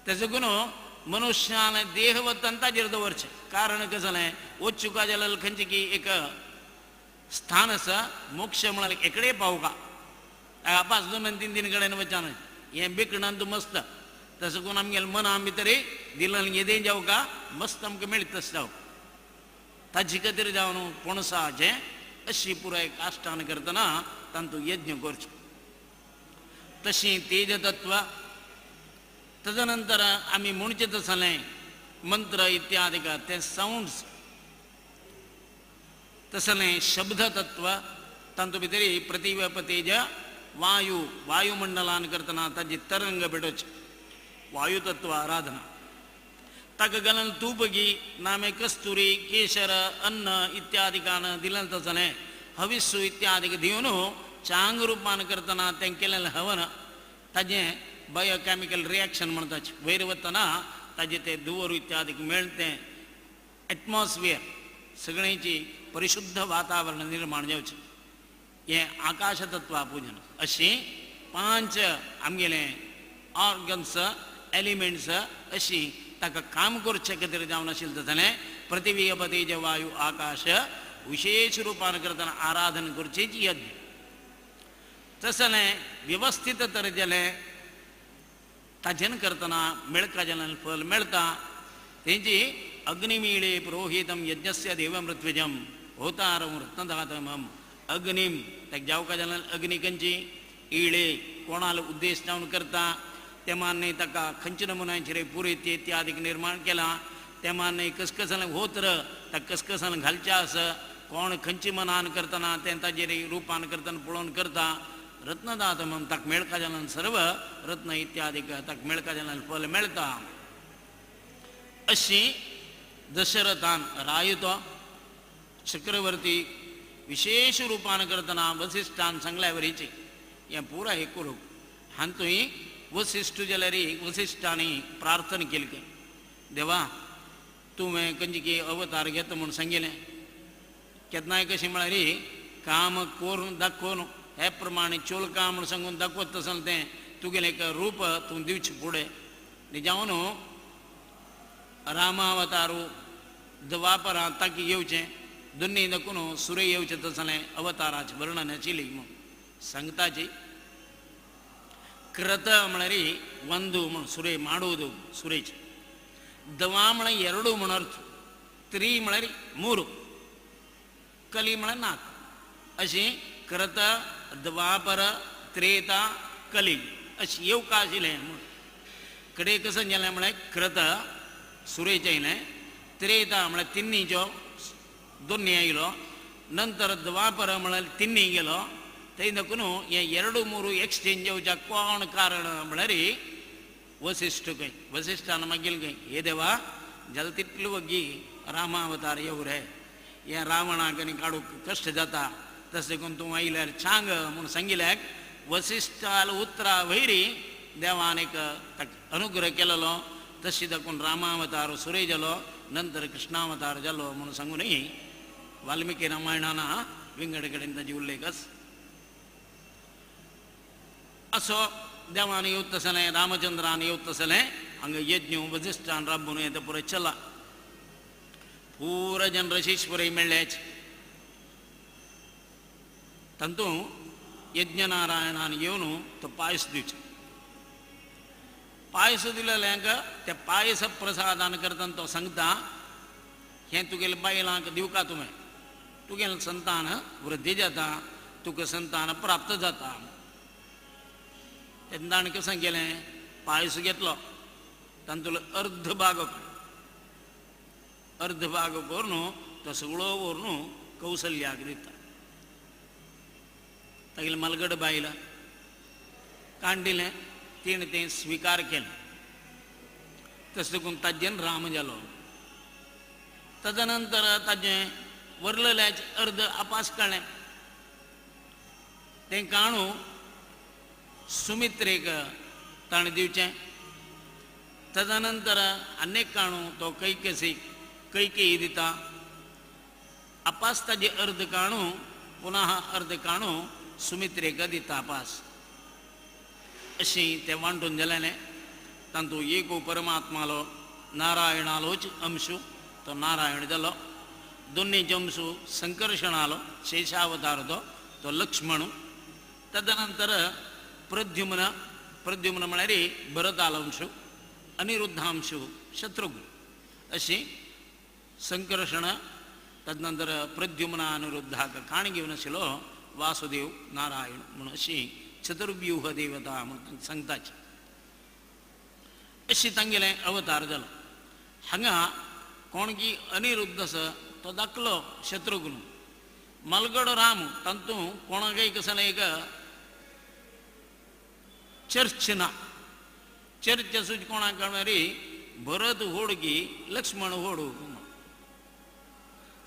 तेजो देखून मनुष्यान देह वतन ताजेर दवरचें. कारण कितें जालें वचुका जाल्यार खंयची की एक स्थान आसा मोक्ष म्हळ्यार एकडे पावका पांच दोन आनी तीन तीन कडेन वचना हें बिकणान तूं मस्त तसो करून आमगेले मना भितर दिलन येदें जावका मस्त आमकां मेळटा तशें जावं ताजे खातीर जावन पणसाचें अशी पुराय काश्टान करतना तांतू यज्ञ करचो. तशी तेजतत्व. तदनंतर आमी म्हणचें तसलें मंत्र इत्यादिक ते सावंड्स तसलें शब्दतत्व तांतू भितर प्रतिवप तेज वायु वायुमंडलान करतना ताजी तरंग भेटोवची वायुतत्व आराधना. ताका घालून तूपगी नामे कस्तुरी केशर अन्न इत्यादिकान दिलें तसलें हविस्सु इत्यादिक दिवन चांग रुपान करतना तें केलें हवन ताजें बायोकॅमिकल रिएक्शन म्हणटाच वयर वतना ताजें ते धुंवर इत्यादिक मेळ्ळें तें एटमॉस्फियर सगळ्यांची परिशुद्ध वातावरण निर्माण जावचें हें आकाशतत्वा पुजन. अशी पांच आमगेले ऑर्गन्स एलिमेंट्स अशी ताका काम करचे खातीर जावन आशिल्लें तसलें पृथ्वी तेज वायु आकाश विशेष रुपान करतना आराधन करचेच यज्ञ. तसलें वेवस्थीत तरेचें ताजेन करतना मेळका जाल्यार फल मेळटा. तेंची अग्निमीळे पुरोहितम यज्ञस्य देवमृत्विजम होतारम रत्नदातमम अग्निम ताका जावका जाल्यार अग्नी खंयची इळे कोणालो उद्देश जावन करता ते मान्य ताका खंयच्या नमुन्याचेर पुरोहित इत्यादीक निर्माण केला ते मान्य कसकसालें होत्र ताका कसकसालें घालचें आसा कोण खंयची मनान करतना तें ताजेर रुपान करतना पळोवन करता रत्नदातमम ताका मेळका जाल्यार सर्व रत्न इत्यादीक ताका मेळका जाल्यार फल मेळटा. अशी दशरथान रायतो चक्रवर्ती विशेष रुपान करतना वसिष्ठान सांगल्या वरीची हें पुराय हे करूंक हातूंय वसिष्ठ जाल्यार वसिष्ठांनी प्रार्थना केली खंय देवा तुवें खंयची अवतार घेता म्हूण सांगिल्लें केन्नाय कशें म्हळ्यार काम करून दाखोवन हे प्रमाणे चोलका म्हूण सांगून दाखवत तसलें तें तुगेलें एक रूप तूं दिवचें फुडें आनी जावन रामावतारू द्वापरां ताकी येवचें दोन्ही दाखोवन सुर्य येवचें तसलें अवताराचें वर्णन आशिल्ली म्हूण सांगताची. कृत म्हळ्यार ಒಂದು म्हूण सुरे ಮಾಡುವುದು ಸುರೇಚ್ ದವಾ म्हळ्यार ಎರಡು म्हूण अर्थ त्री म्हळ्यार ಮೂರು ಕಲಿ म्हळ्यार ನಾಲ್ಕು अशी कृत द्वापर त्रेता कली अशी येवका आशिल्लें म्हूण कडे कसं जालें म्हळ्यार कृत सुरेच आयलें त्रेता म्हळ्यार तिन्नीचो दोन्ही आयलो नंतर द्वापर म्हळ्यार तिन्नी गेलो थंय देखून हे ಎರಡು ಮೂರು एक्सचेंज जावच्या कोण कारण म्हळ्यार वसिष्ठ खंय वसिष्ठान मागील खंय हे देवा जाल्यार तितलो वग्गी रामावतार येवं रे हे रावणाक आनी काडूंक कश्ट जाता तशें देखून तूं आयल्यार चांग म्हूण सांगिल्याक वसिष्ठाल उतरा वैरी देवान एक ताका अनुग्रह केलेलो तशी दाखोवन रामावतार सुरे जालो नंतर कृष्णावतार जालो म्हणून सांगूनय वाल्मिकी रामायणान विंगड कडेन ताजी उल्लेख आसा. असो देवान येवत तसलें रामचंद्रान येवत तसलें हांगा यज्ञ वसिष्ठान राबून येता पुराय चला पुरा जन ऋषीश्वरय मेळ्ळेच तातूंत यज्ञनारायणान येवन तो पायस दिवचो पायस दिलेल्यांक त्या पायस प्रसादान करतना तो सांगता हें तुगेले बायलांक दिवका तुवें तुगेलें संतान वृद्धी जाता तुका संतान प्राप्त जाता. तेन्ना ताणें कशें केलें पायस घेतलो तातूंतलो अर्द भाग अर्द भाग करून तो सगळो व्हरून कौसल्याक दिता. तागेलें मालगड बायल कांडिलें तिणें तें स्विकार केलें तशें देखून ताजेन राम जालो. तदनंतर ताजें वरलेल्याचें अर्द आपास काडलें तें काणू सुमित्रेक ताणें दिवचें. तदनंतर आनीक काणू तो कैकेसी कैकेयी दिता आपास ताजें अर्द काणू पुनः अर्द काणू सुमित्रेक दिता आपास. अशी तें वांटून जालें तातूंत एको परमात्मालो नारायणालोच अंशू तो नारायण जालो दोन्हीचो अंशू संकर्षणालो शेषावतार तो तो लक्ष्मण. तदनंतर प्रद्युम्न प्रद्युम्न म्हळ्यार भरतालो अंशू अनिरुद्धांशु शत्रुघ्न अशी संकर्षण तदनंतर प्रद्युम्न अनिरुद्धाक काण घेवन आशिल्लो वासुदेव नारायण म्हणून अशी चतुर्व्यूह देवता म्हणून सांगताची अशी तांगेले अवतार जालो. हांगा कोण की अनिरुद्ध आसा तो दाखलो शत्रुघ्न मलगडो राम तातूंत कोणाकय कसलें एक चर्च ना. चर्च आसूं कोणाक कळ्ळी भरत होड की लक्ष्मण होड.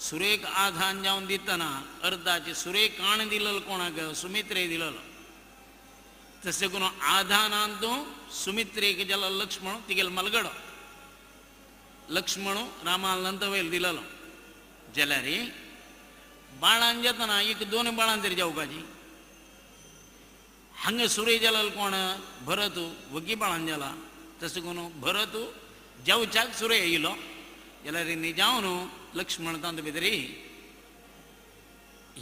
सुरेख आधान जावन दितना अर्धाचे सुरेख काण दिलेलो कोणाक सुमित्रे दिलेलो तशें करून आधानान तूं सुमित्रेक जालो लक्ष्मण तिगेलो मलगडो लक्ष्मण रामान नंतर वयर दिलेलो जाल्यार बाळान जातना एक दोन बाळान तरी जावपाची. हांगा सुरे जालो कोण भरत वगी बाळान जाला तशें करून भरत जावच्याक सुरे येयलो जाल्यार निजावन लक्ष्मण तांत भितरी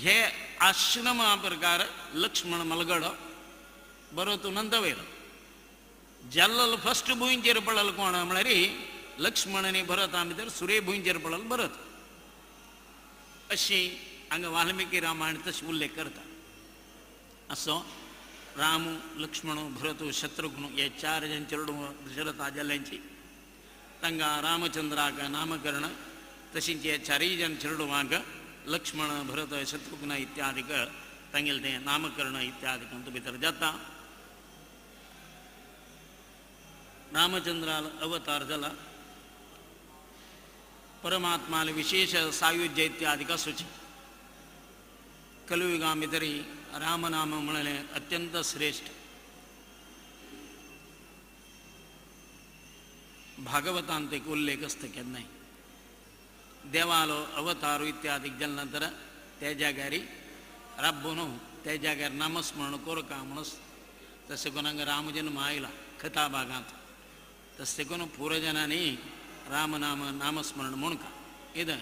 हे आश्रमा प्रकार लक्ष्मण मलगडो भरत नंतर वयलो जाल्लो फस्ट भुंयचेर पडलो कोण म्हळ्यार लक्ष्मण आनी भरता भितर सुरे भुंयचेर पडलो भरत. अशी हांगा वाल्मिकी रामायण तशें उल्लेख करता. असो राम लक्ष्मण भरत शत्रुघ्न हे चार जण चेडूं दशरथा जाल्यांची तांकां रामचंद्राक नामकरण तशींच हे चारूय जण चेडवांक लक्ष्मण भरत शत्रुघ्न इत्यादीक तांगेलें तें नामकरण इत्यादी तातूंत भितर जाता. रामचंद्राल अवतार जाला परमात्माले विशेष सायुज्य इत्यादी आसूचें. कलयुगा भितरी रामनाम म्हणलें अत्यंत श्रेष्ठ. भागवतांत एक उल्लेख आसता केन्नाय देवालो अवतार इत्यादी जाल्या नंतर त्या जाग्यार राब्बो न्हू त्या जाग्यार नामस्मरण करका म्हणून तशें करून हांगा रामजन्म आयला कथा भागांत तशें करून पुरजनांनी रामनाम नामस्मरण म्हणका इदं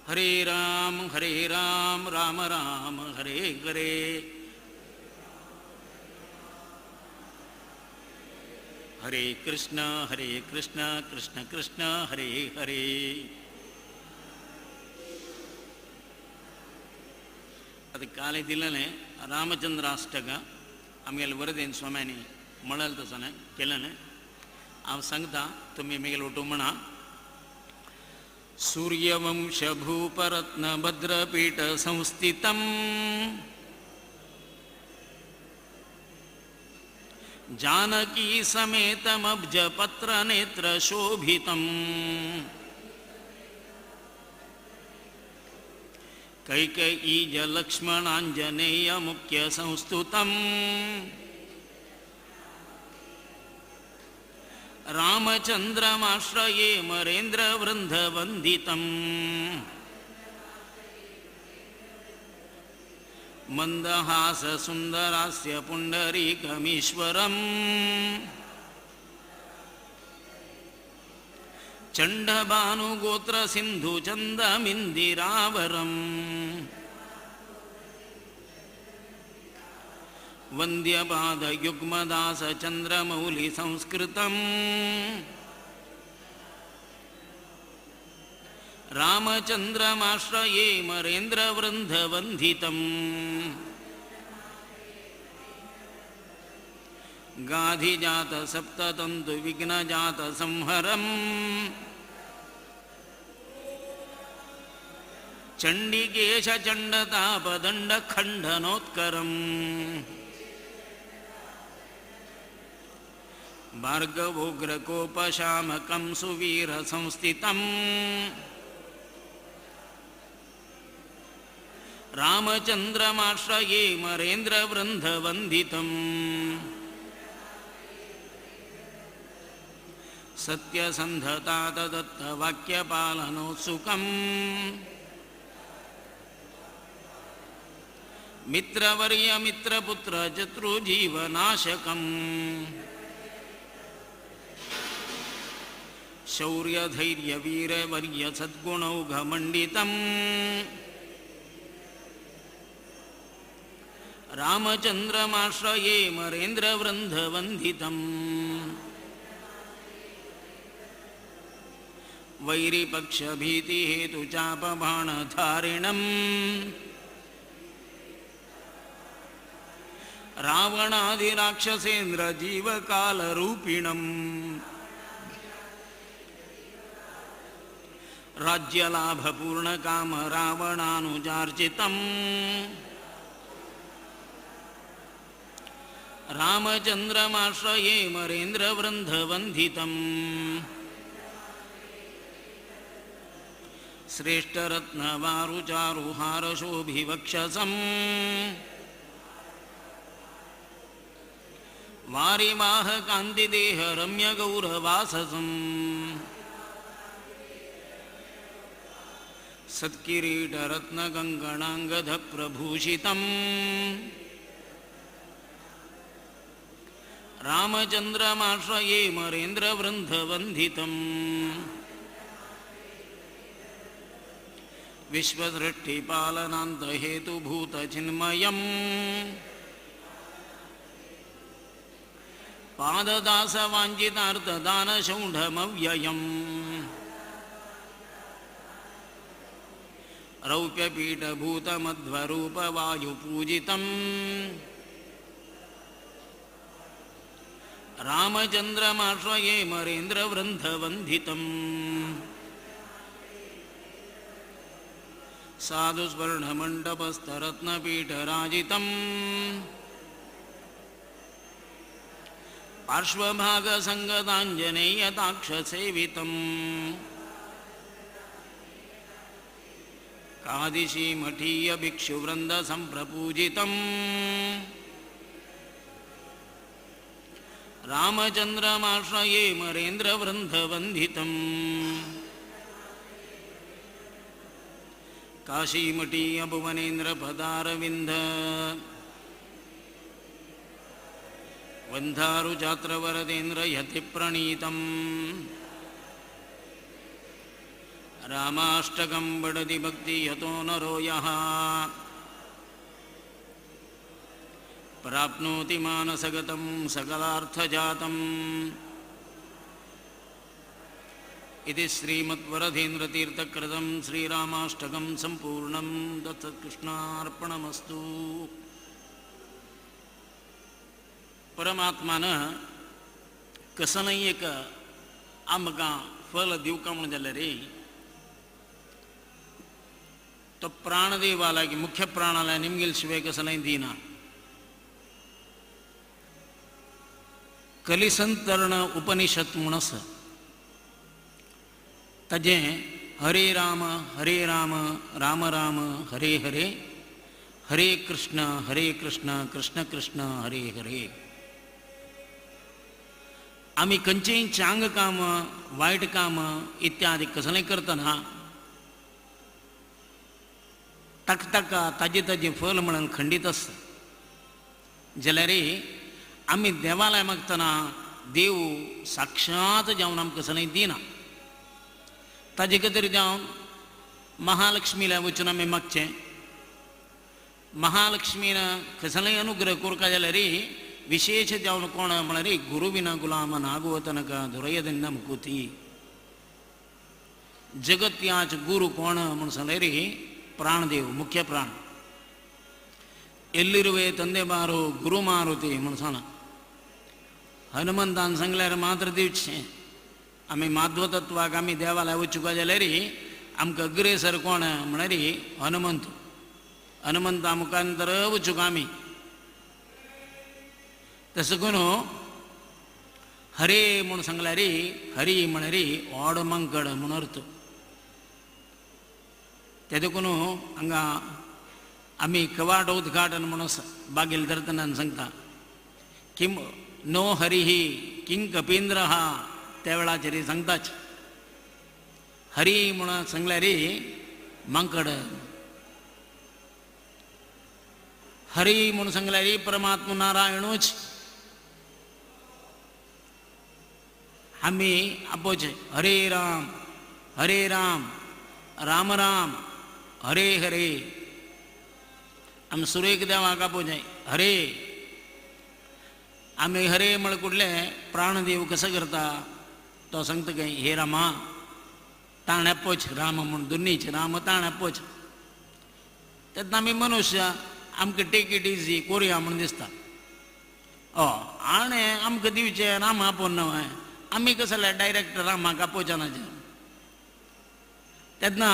हरे राम राम राम हरे हरे. हरे कृष्ण कृष्ण कृष्ण हरे हरे. आतां काले दिलेलें रामचंद्राष्टक आमगेले वरदेन स्वाम्यांनी म्हणलें तसलें केलें. हांव सांगता तुमी म्हगेले ओटू म्हणा. सूर्यवंशभूपरत्नभद्रपीठ संस्थितं जानकी समेतमब्जपत्रनेत्रशोभितं कैकेयीज लक्ष्मणाञ्जनेय मुख्य संस्तुतं रामचंद्रमाश्रये मरेंद्र वृंदवंदितं मंदहास सुंदरास्य पुंडरीकमीश्वरं चंडभानुगोत्र सिंधु चंदमिंदिरावरं वन्द्यपादयुग्मदास चंद्रमौलि संस्कृतं रामचंद्रमाश्रये मरेंद्र वृंदवंदितं गाधिजात सप्ततंतु विघ्नजात संहरं चंडिकेश चंडतापदंड खंडनोत्करं भार्गवोग्रकोपशामकं सुवीर संस्थितं रामचंद्रमाश्रये मरेंद्र वृंदवंदितं सत्यसंधता दत्त वाक्यपालनोत्सुकं मित्रवर्य मित्रपुत्र शत्रुजीवनाशकं शौर्यधैर्य वीरवर्य सद्गुणौघमण्डितं रामचंद्रमाश्रये मरेंद्र वृंदवंदितं। वैरिपक्ष भीति हेतु चाप बाणधारिणम् रावणादि राक्षसेन्द्र जीवकाल रूपिणम् राज्यलाभ पूर्ण काम रावणानुजार्जितम् रामचंद्रमाश्रये मरेन्द्र वृंदवंदितम् श्रेष्ठरत्न वारुचारुहारशोभिवक्षसम् वारिवाह कान्तिदेह रम्य गौरवाससम् सत्किरीट रत्न कंकणांगद प्रभूषितम् रामचंद्रमाश्रये मरेन्द्र वृंदवंदितम् विश्वसृष्टिपालनान्त हेतुभूत चिन्मयम् पाददासवाञ्छितार्थदानशौढमव्ययम् रौप्यपीठभूतमध्वरूपवायुपूजितम् रामचंद्रमाश्रये मरेन्द्र वृंदवंदितम् साधुस्वर्णमण्डपस्थरत्नपीठराजितम् पार्श्वभागसङ्गताञ्जनेयताक्षसेवितम् कादिशीमठीय भिक्षुवृन्द सम्प्रपूजितम् रामचंद्रमाश्रये मरेन्द्र वृंदवंदितम् काशीमठीय भुवनेन्द्र पदारविन्द वन्धारुचात्रवरदेन्द्र यति प्रणीतम् रामाष्टकं पठति भक्ति यतो नरो यः प्राप्नोति मानसगतं सकलार्थजातम् इति श्रीमद्वरधेन्द्रतीर्थकृतं श्रीरामाष्टकं सम्पूर्णं दत्तकृष्णार्पणमस्तु. परमात्मान कसनय एक आमकां फल दिवका म्हणून जाल्यार रे तो प्राणदेवा लागीं मुख्य प्राणाला निमगेल शिवाय कसनय दिना. कलिसंतरण उपनिषद म्हूण आसा ताजें हरे राम राम राम हरे हरे हरे कृष्ण कृष्ण कृष्ण हरे हरे. आमी खंयचेय चांग काम वायट काम इत्यादी कसलें करतना ताका ताका ताजें ताजें फल म्हणून खंडीत आसता. जाल्यार आमी देवालय मागतना देव साक्षात जावन आमकां कसलें दिना. ताजे खातीर जावन महालक्ष्मीला वचून आमी मागचें. महालक्ष्मीन कसलेय अनुग्रह करता जाल्यार विशेष जावन कोण म्हळ्यार गुरुविना गुलाम नागो तनक दुरयदिन्न मुकुती. जगत्याच गुरु कोण म्हूण सांगल्यार प्राणदेव मुख्य प्राण. एल्लिरुवे ತಂದೆ ಬಾರು ಗುರು ಮಾರುತಿ म्हूण सांगला. हनुमंतान सांगल्यार मात्र दिवचें. आमी माध्वतत्वाक आमी देवालय वचूंक जाल्यार आमकां अग्रेसर कोण म्हळ्यार हनुमंत. हनुमंता मुखांतर वचूंक आमी. तशें करून हरे म्हूण सांगल्यार हरी म्हळ्यार ओड मंकड म्हूण अर्थ. ते देखून हांगा आमी कवाट उद्घाटन म्हूण आसा बागेल धरतना सांगता किम नो हरिही किंग कपींद्र हा त्या वेळाचेर सांगताच हरी म्हूण सांगल्यार मांकड. हरी म्हूण सांगल्यार परमात्मा नारायणूच. आमी आपोवचें हरे राम राम राम हरे हरे. आमी सुरेक देवाक आपोवचें हरे. आमी हरे म्हळ्यार कुठले प्राणदेव कसो करता तो सांगता काय हे रामा ताणें आपोवचें राम म्हूण दोनीच राम ताणें आपोवचें. तेन्ना आमी मनुष्य आमकां टेक it easy कोरया म्हूण दिसता. आनी आमकां दिवचें राम आपोवन न्हय, आमी कसं जाल्यार डायरेक्ट रामाक आपोवचें. तेन्ना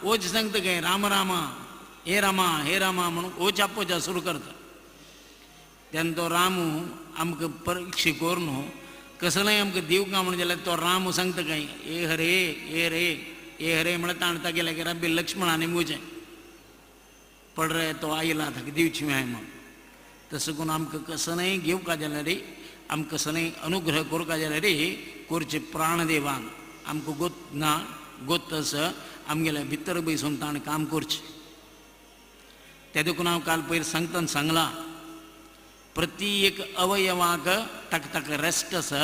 ओच सांगता काय राम रामा हे रामा हे रामा म्हणून ओच आपोवच्या सुरू करता. तेन्ना तो रामू आमकां परीक्षा करून कसलेंय आमकां दिवंक म्हणून जाल्यार तो रामू सांगता काय हे हरे हे रे हे हरे म्हळ्यार ताणें तागेल्या घरा बी लक्ष्मणान मुगचें पड रे तो आयला ताका दिवची हांवें म्हूण. तसो करून आमकां कसलेंय घेवका जाल्यार आमकां कसलेंय अनुग्रह करपा जाल्यार करचे प्राणदेवान आमकां गोत ना गोत आसा आमगेल्या भितर बसून ताणें काम करचें. तें देखून हांव काल पयर सांगतना सांगलां प्रति एक अवयवाक ताका ताका रेस्ट आसा,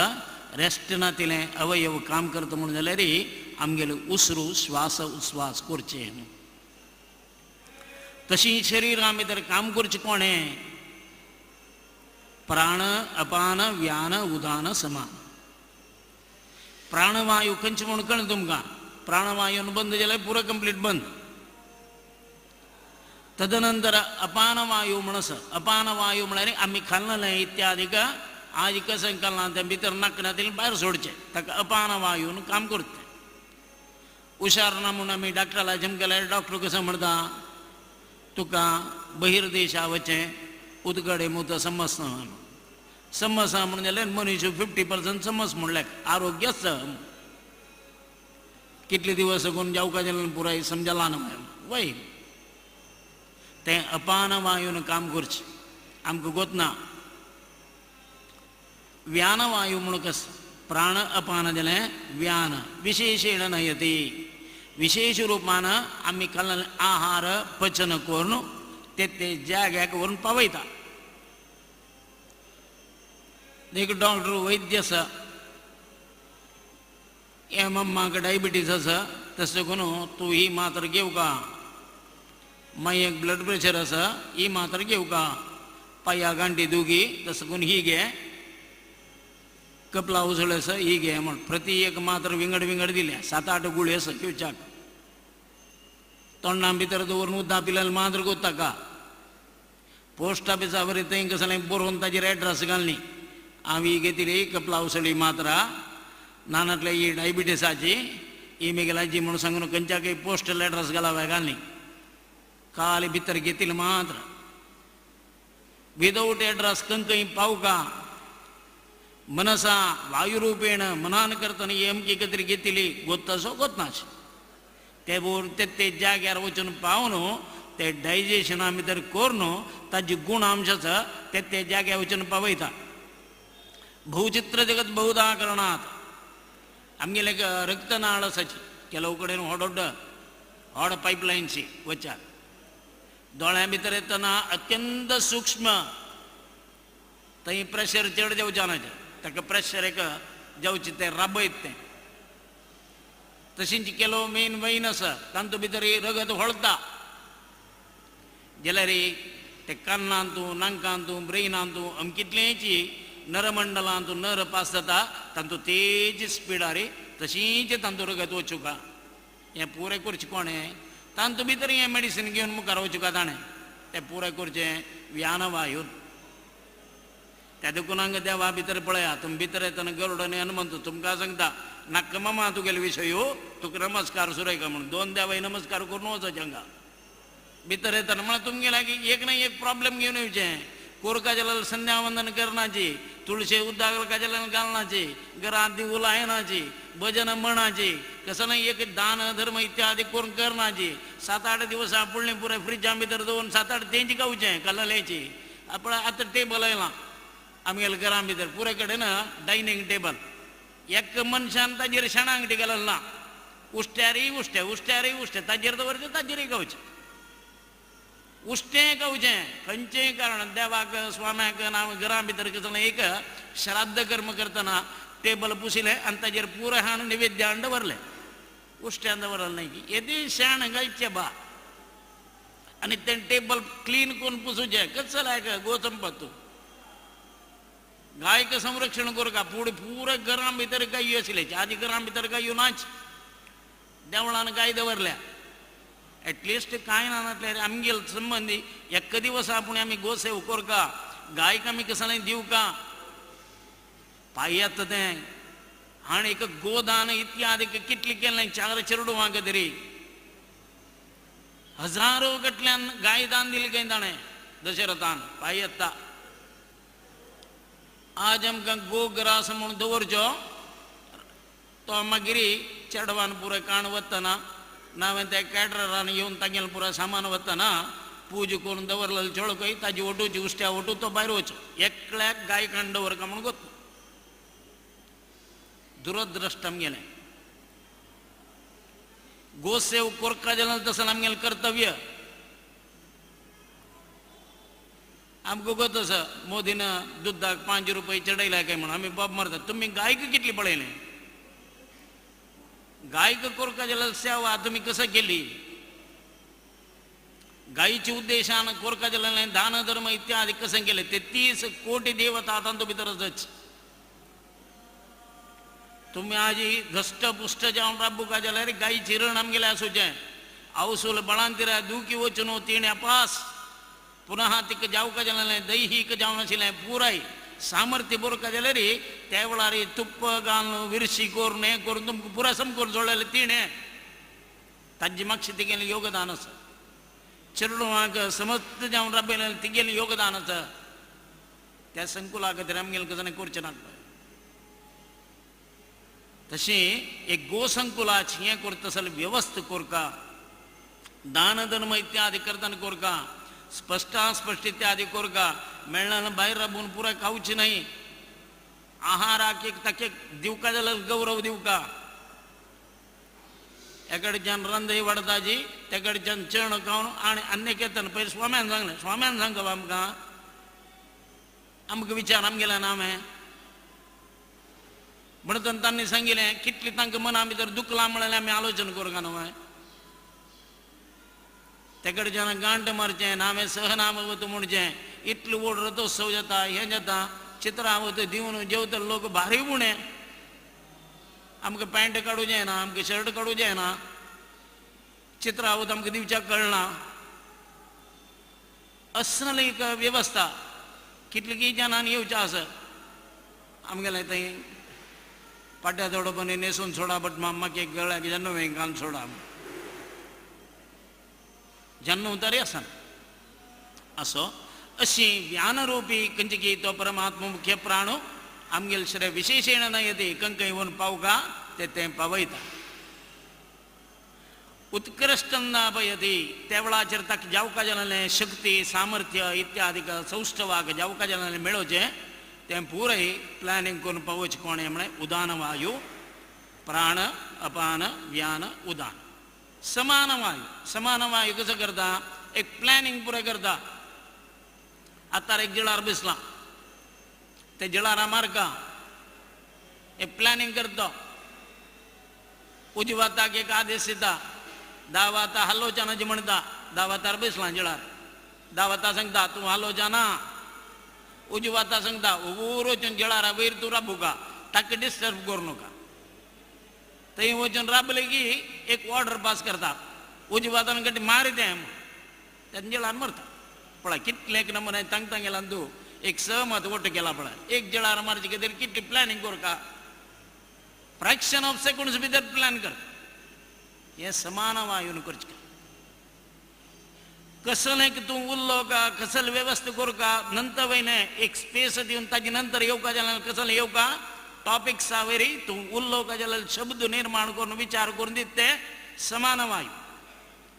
रेस्ट ना तिलें अवयव काम करता म्हणून जाल्यार आमगेले उसरू श्वास उस्वास करचे. तशी शरीरा भितर काम करचें कोणें? प्राण अपान व्यान उदान समान. प्राणवायू खंयचे म्हूण कळ्ळें तुमकां? प्राणवायून बंद जाल्यार पुरो कंप्लीट बंद. तदनंतर अपानवायू म्हण आसा. अपानवायू म्हळ्यार आमी खाल्लें इत्यादी आज कशें खालां तें भितर नाकना तें भायर सोडचें, ताका अपानवायून काम करता. हुशार ना म्हूण आमी डॉक्टराक जमकेल्यार डॉक्टर कसो म्हणटा तुका बहिर्देशा वचें उदगडे मूत समज ना समज म्हणून जाल्यार मनीस 50% समज म्हणल्यार आरोग्य आसा. कितले दिवस साकून जावका जाल्यार पुराय समजला ना वय तें अपानवायून काम करचें आमकां गोत ना. व्यानवायू म्हणून कस प्राण अपान जालें व्यान विशेषेण नयती विशेष रुपान आमी खाल्लें आहार पचन करून ते ते जाग्याक व्हरून पावयता. एक डॉक्टर वैद्य आसा, हे मम्माक डायबिटीज आसा तशें करून तूं ही मात्र घेवका, मागीर एक ब्लड प्रेशर आसा ही मात्र घेवका, पांया गांठी दुगी तशें करून ही घे, कपला उसळ आसा ही घे म्हण प्रति एक मात्र विंगड विंगड दिल्या 7-8 गुळी आसा घेवच्याक. तोंडा भितर दवरून उदक पिल्यार मात्र गोताका पोस्ट ऑफिसा वरी थंय कसलें बरोवन ताजेर एड्रेस घालनी हांव ही घेतली कपला उसळी मात्रा नानातले ही डायबिटीसाची ही मेगेलाची म्हणून सांगून खंयच्याकय पोस्टल एड्रेस घाला घालनी काल भितर घेतली मात्र विदाउट एड्रेस खंय पावका मनसा वायुरूपेण मनान करतना अमकी कतरी घेतली गोत्तासो गोतनाश ते ते ते जाग्यार वचून पावन ते डायजेशना भितर करून ताजी गुण अंश आसा ते ते जाग्यार वचून पावयता. भूचित्र जगत बहुधा करणात आमगेले रक्तनाळ आसाची ಕೆಲವು कडेन व्हड व्हड पायपलायनशी वचात दोळ्यां भितर येतना अत्यंत सूक्ष्म थंय प्रेशर चड जावचें ना ताका प्रेशर एक जावचें तें राबयत तें. तशींच केलो मेन वैन आसा तांतू भितर रगत व्हळता जाल्यार ते कान्नांतू नांकांतू ब्रेनांतू अमकितलेंची नरमंडलांतू नर पास जाता तांतू तेज स्पिडार तशींच तांतू रगत वचुका. हें पुरें करचें कोणें तांतू भितर हें मेडिसीन घेवन मुखार वचुका ताणें तें पुरें करचें व्यानवायू. त्या देखून हांगा देवा भितर पळया तुमी भितर येतना गरुड आनी हनुमंत तुमकां सांगता नाका मामा तुगेले विशय तुका नमस्कार सुरयका म्हणून दोन देवाय नमस्कार करून वचचें हांगा भितर येतना म्हळ्यार तुमगे लागीं एक ना एक प्रॉब्लेम घेवन येवचें. कोरका जाल्यार संध्यावंदन करनाची, तुळशी उदक जाल्यार घालनाची, घरांत दिवूल लायनाची, भजन म्हणाची, कसं ना एक दान धर्म इत्यादी करून करनाची. 7-8 दिवस पुडले पुराय फ्रिजा भितर दवरून 7-8 तेंची खावचें कललेची. आपण आतां टेबल आयलां आमगेल्या घरां भितर पुराय कडेन डायनींग टेबल एक मनशान ताजेर शेणांगटी घालल ना, उश्ट्यारय उश्टे उश्ट्यारय उश्टे ताजेर दवरचें ताजेरय खावचें उश्टें खावचें. खंयचेंय कारण देवाक स्वाम्याक ना घरां भितर कसलें एक श्राद्ध कर्म करतना टेबल पुशिलें आनी ताजेर पुराय हाण निवेद्य हाडून दवरलें उश्ट्यान दवरलें न्हय की येदें शेण घालचें बा आनी तें टेबल क्लीन करून पुसूचें. कसं लायक गोसंपत गायक संरक्षण करका पुढे पुरे घरां भितर गायो आशिल्ले आदी घरां भितर गायो नाच देवळान गाय दवरल्या. एटलिस्ट कांय ना नासल्यार आमगेल संबंदी एक दिवस आपूण आमी गोसेव कोरका, गायक आमी कसलें दिवका पायत तें. आनी एक गोदान इत्यादी कितली केलें चार चेरडुवांक तरी हजारो गटल्यान गाय दान दिली खंय ताणें दशरथान पायता. आज आमकां गोग्रास म्हूण दवरचो तो मागीर चेडवान पुराय काण वतना नावें त्या कॅटरान येवन तागेलें पुराय सामान वतना पूज करून दवरलेलो चेडो ताजी ओटूची उश्ट्या ओटू तो भायर वचो एकल्याक गाय काण दवरका म्हूण गोत दुरद्रश्ट आमगेलें. गोसेव कोरका जाल्यार तसो आमगेलें कर्तव्य. आमकां गोत आसा मोदीन दुदाक 5 रुपये चडयले काय म्हणून आमी बाब मारतात. तुमी गायक कितली पळयलें? गायक कोरका जाल्यार सेवा तुमी कसं केली? गायीच्या उद्देशान कोरका जाल्यार दान धर्म इत्यादी कसं केले? ते 30 कोटी देवता तांतू भितर आसच. तुमी आजी धश्ट पुश्ट जावन राबुका जाल्यार गायची रण आमगेलें आसूचें. आवसूल बळांतिरा दुखी वचून तिणें पास पुनः तिका जावका जालें दैहीक जावन आशिल्लें पुराय सामर्थ्य बरोवका जाल्यार त्या वेळार तुप्प घालून विरशी करून हें करून तुमकां पुराय सम करून जोडलेलें तिणें ताजी मातशें तिगेलें योगदान आसा. चेडवांक समस्त जावन राबयलें तिगेलें योगदान आसा. त्या संकुला खातीर आमगेलें कसलें करचें नाका. तशें एक गोसंकुलाच हें करता जाल्यार वेवस्था कोरका, दान धर्म इत्यादी करतना कोरका, स्पष्टास्पष्ट इत्यादी कोरका. मेळना भायर राबून पुराय खावची न्हय. आहाराक एक ताके दिवका जाल्यार गौरव दिवका. एकडच्यान रंदय वाडताची तेकडच्यान चेण खावन आनी आनी येतना पयलीं स्वाम्यान सांगलें, स्वाम्यान सांगप आमकां आमकां विचार आमगेल्या नांव म्हणटना तांणी सांगिल्लें कितली तांकां मना भितर दुखलां म्हणल्यार आमी आलोचन करूंक न्हय. तेकडच्यान गांठ मारचें नांवें सहनामवत म्हणचें इतलो व्हड रथोत्सव जाता हें जाता चित्रावत दिवन जेवतले लोक भारी उणें. आमकां पॅण्ट काडूं जायना, आमकां शर्ट काडूं जायना, चित्रावत आमकां दिवच्याक कळना. असली एक वेवस्था कितली जाणांनी येवचें आसा. आमगेलें थंय पाट्या थोडो न्हेसून सोडा बट म्हाका एक गळ्याक जन्म घालून सोडा जन्म तरी आसना. असो अशी व्यानरूपी खंयची तो परमात्मा मुख्य प्राणो आमगेल श्रेय विशेषेण नयती कंकय येवन पावका ते तें पावयता. उत्कृष्ट नापयती त्या वेळाचेर ताका जावका जालें शक्ती सामर्थ्य इत्यादी सौष्ठवाक जावका जालें मेळोवचें तें पुराय प्लॅनिंग करून पावोवचें कोणें म्हळें उदान वायू प्राण अपान व्यान उदान समान वायू. समान वायू कसो करता? एक प्लॅनिंग पुराय करता. आतां एक जळार बसला ते जळारा मारका एक प्लॅनिंग करता. उजवाताक एक आदेश दिता, दावाता हालोवच्या ना जी म्हणटा, दावातार बसला जळार, दावाता सांगता तूं हालोवच्या ना. उजवाता सांगता उबूर वचून जळारा वयर तूं राबुका, ताका डिस्टर्ब करूं नाका. थंय वचून राबले की एक ऑर्डर पास करता, उजवातान गट्टी मारी तें तेन्ना जळार मरता. पळय कितलें एक नंबर तांकां गेला तूं एक सहमत वोट केला. पळय एक जळार मारचे खातीर कितली प्लॅनिंग करता, फ्रॅक्शन ऑफ सेकंड्स भितर प्लॅन कर. हें समान वायून करचें. कसलें की तूं उरलो का कसले वेवस्था करका नंतर वयने एक स्पेस दिवन ताजे नंतर येवका जाल्यार कसलें येवका टॉपिक्सा वयरी तूं उरलो का जाल्यार शब्द निर्माण करून विचार करून दित ते समान वायू.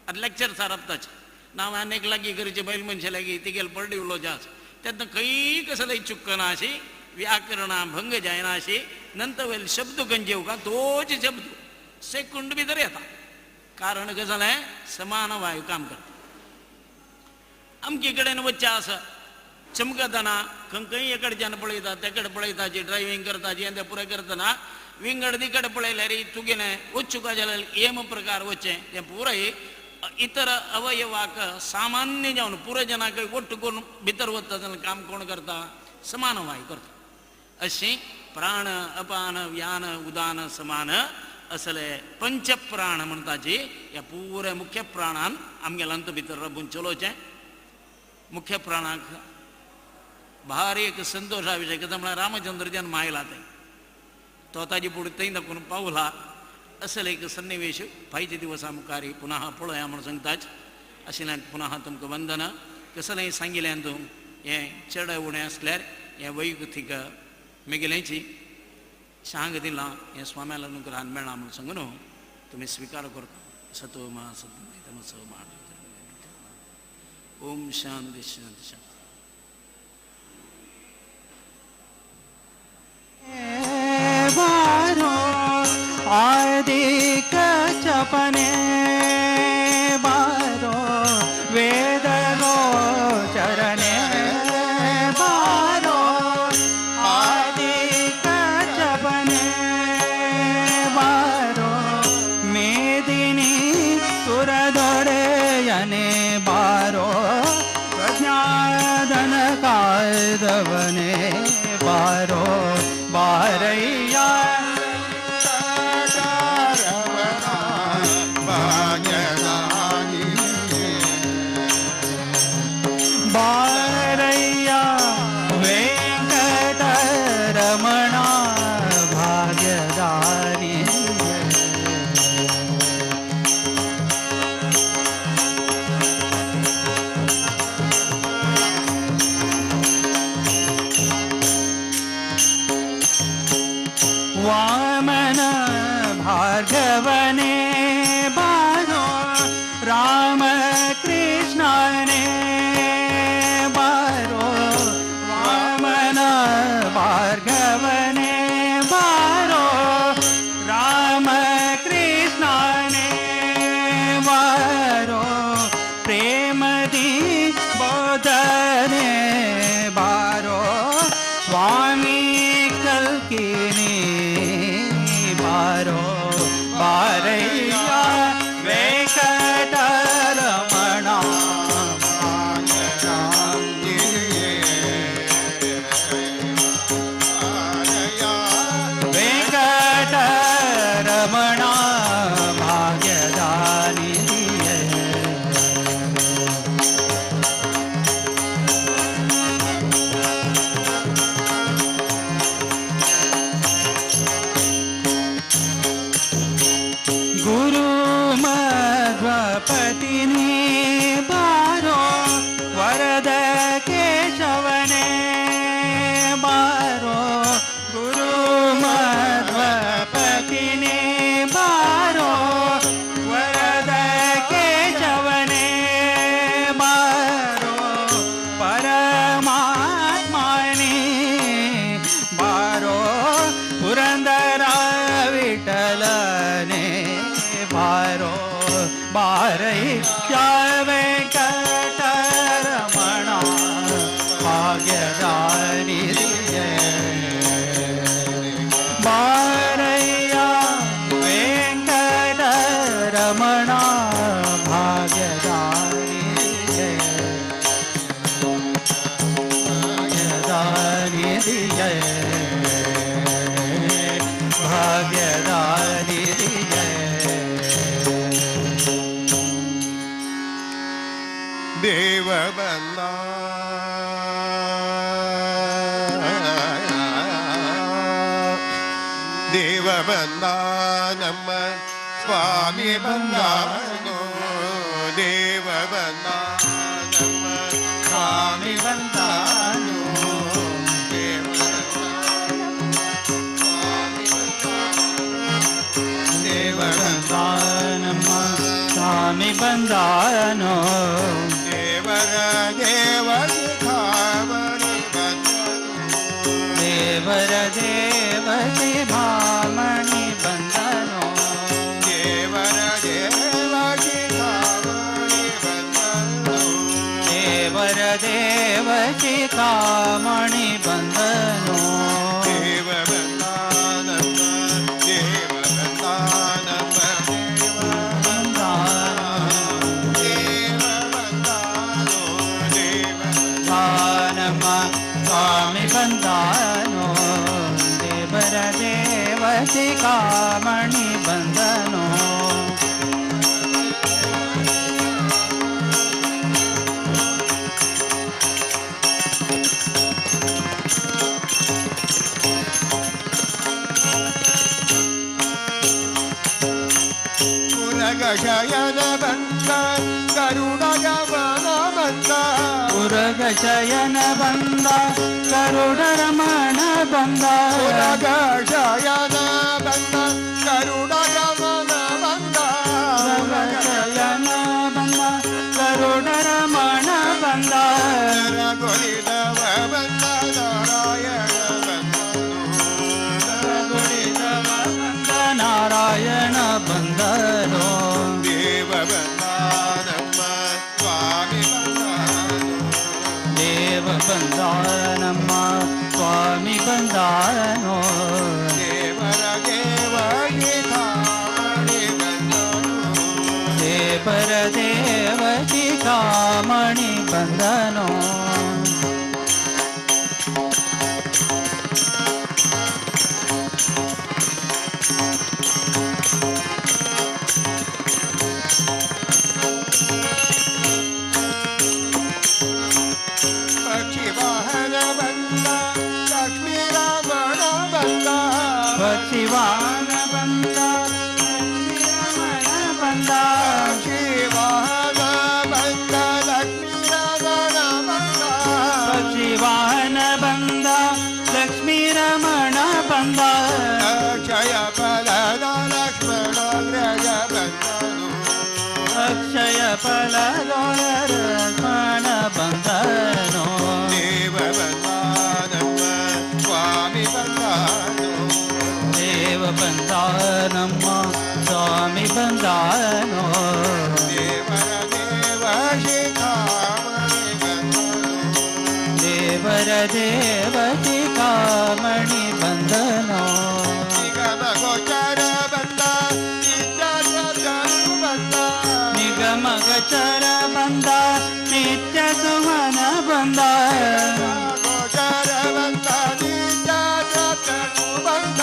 आतां लेक्चर सारप ताचें नांव आनी एक लागीं करचें बैल मनशा लागीं तिगेल पडली उलोवचें आसा तेन्ना खंय कसलें चुकना अशी व्याकरणां भंग जायना अशी नंतर वयले शब्द खंयचे येवका तोच शब्द सेकंड भितर येता. कारण कशें जालें समान वायू काम करता. अमके कडेन वच्चें आसा चमकतना खंय खंय एकडच्यान पळयता तेकडे पळयता जी ड्रायव्हींग करता जी तें पुराय करतना विंगड तिकडे पळयल्यार तुगेलें वचूंक जाल्यार एम प्रकार वचचें तें पुराय इतर अवयवाक सामान्य जावन पुराय जनाक ಒಟ್ಟು करून भितर वता जाल्यार काम कोण करता? समान वायू करता. अशी प्राण अपान व्यान उदान समान असले पंचप्राण म्हणटाची ह्या पुरे मुख्य प्राणान आमगेल्या अंत भितर राबून चलोवचें. मुख्य प्राणाक भारी एक संतोशा विशय कितें म्हळ्यार रामचंद्र जन्म आयला थंय तो ताजी फुडें थंय दाखोवन पावला. असले एक सन्निवेश फायच्या दिवसा मुखार पुनः पळोवया म्हूण सांगताच. आशिल्ल्यान पुनः तुमकां वंदना. कसलेंय सांगिल्ल्यान तूं हें चड उणें आसल्यार हें वैयक्तीक मेगेलेंची सांग दिलां हें स्वाम्याला अनुग्रहान मेळ्ळां म्हूण सांगून तुमी स्विकार करता. सतो मा सतो मा. ओम शांती शांती शांती. बारो आदि कचपने बारो वेदनो चरणे बारो आदि कचपने बारो मेदिनी सुरदोरयने बारो प्रज्ञाधन कादवने बारो बारैया बारैया वेंकटरमणा भाग्यदानी. वामन भार्गवने बारो राम कृष्णने बारो वामन भार्गवने बारो राम कृष्णने बारो प्रेमदी बोधने बारो स्वामी कल्किनी बारो बारैया वेंकटरमणा वेंकटरमणा भाग्यदानी. गुरु मध्वपतिनी बारो वरद केशवने बारो गुरु मध्वपतिनी बारो वरद केशवने बारो परमात्माने बारो पुरंदरा विठ्ठलने बारो बारैया वेंकटरमणा भाग्यदानी बारैया वेंकटरमणा भाग्यदानी भाग्यदानी जय भाग्यदानी जय. देव बंदा देव बंदा नम स्वामी बंदानो देव बंदा नम स्वामी बंदानो देव देव बंदानम स्वामी बंदानो देवर देव खावणी बंदानो देवर देवते भामणि बंदनो देवर देवाची खावणी बंदानो देवर देवचे कामणि बंदनो देव बंदानम देव बंदानम देव बंदानो देव बंदानम स्वामी बंदानो देवर देवचे कामणि बंदनो. उरगशयन बंद गरुड रमण बंद उरगशयन बंद गरुड रमण बंद उरगशयन बंद गरुड रमण बंद उरगशयन बंद गरुड रमण बंद नरगुलितव बंद नारायण बंद नरगुलितव बंद नारायण बंदनो देव बंदानम्म स्वामी बंदानो देव बंदानम्म स्वामी बंदानो देवर देव शिखामणि बंदनो देवर देव शिखामणि बंदनो पक्षिवाहन बंद लक्ष्मी रमण बंद पक्षिवाहन बंद लक्ष्मी रमण बंद पक्षिवाहन बंद लक्ष्मी रमण बंद पक्षिवाहन बंद लक्ष्मी रमण बंद अक्षय फलद लक्ष्मण अग्रज बंदनो अक्षय फलद लक्ष्मण बंदनो देव बंदानम्म स्वामी बंदानो देव बंदानम्म स्वामी बंदानो देवर देव शिखामणि बंदनो देवर देव शिखामणि बंदनो निगम गोचर बंद नित्य बंद निगम गोचर बंद नित्य सुमन बंद गोचर बंद नित्य बंद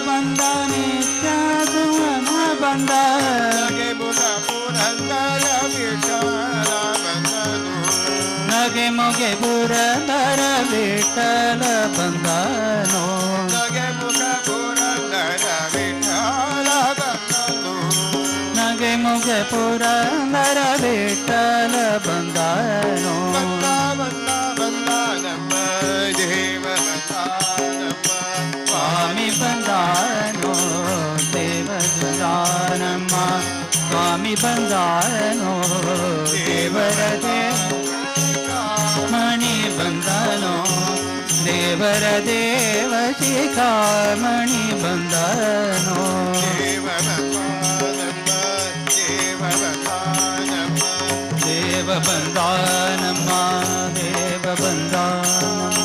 बंद नित्य सुमन बंद नगे मुख पुरंदर विठ्ठल बंदनो नगे मुगे पुरंदर विठ्ठल बंदनो नगे मुख पुरंदर विठ्ठल बंदनो नगे मुगे पुरंदर विठ्ठल बंदनो बंद बंद बंदानम्म देव बंदानम्म स्वामी बंदानो देव बंदानम्म स्वामी बंदानो देवर देव मणि बंदनो देवर देव शिखामणि बंदनो देव बंदानम्म देव बंदानम्म देव बंदानम्म देव बंदानम्म।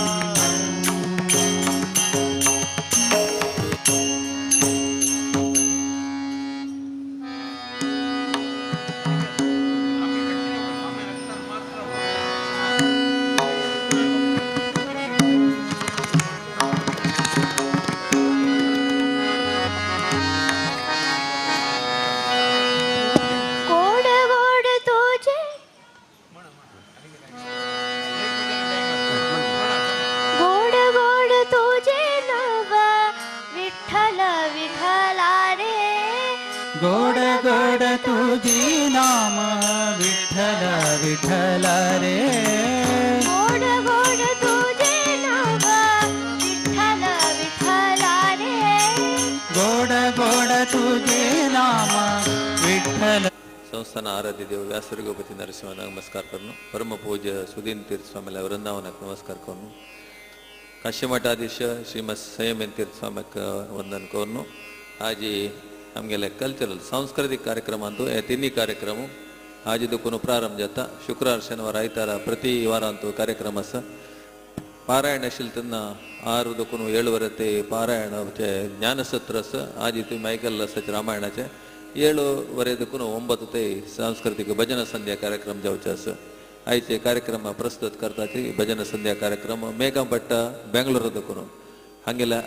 गोड गोड तुझे गोड गोड तुझे नाव विठ्ठल विठ्ठला रे गोड गोड तुझी नाम विठ्ठल विठ्ठल रे गोड गोड तुझे नाव विठ्ठल विठ्ठला रे गोड गोड तुझे नाम विठ्ठल संस्थाನ ಆರಾಧ್ಯ ದೇವ ವ್ಯಾಸರಘುಪತಿ ನರಸಿಂಹ ನಮಸ್ಕಾರ करನು परम पूज्य सुदीन तीर्थ स्वामीला वृंदावनाक नमस्कार करನು काशीमठाधीश श्रीमद संयमेन तीर्थ स्वामीक वंदन करನು आजी आमगेले कल्चरल सांस्कृतिक कार्यक्रमांतु हे तिन्ही कार्यक्रम आजी दुखून प्रारंभ जाता. शुक्रार शनिवार आयतार प्रति वारांतु कार्यक्रम आसा. पारायण आशिल्लें तेन्ना 6 देखून 7 ते पारायणाचे ज्ञानसत्र आसा. आजी तुमी आयकल्लें आसा रामायणाचें. 7 देखून 9 ते सांस्कृतिक भजन संध्या कार्यक्रम जावचे आसा. आयचे कार्यक्रम प्रस्तुत करता ती भजन संध्या कार्यक्रम मेघा भट्ट बेंगलोर देखून हांगेल्या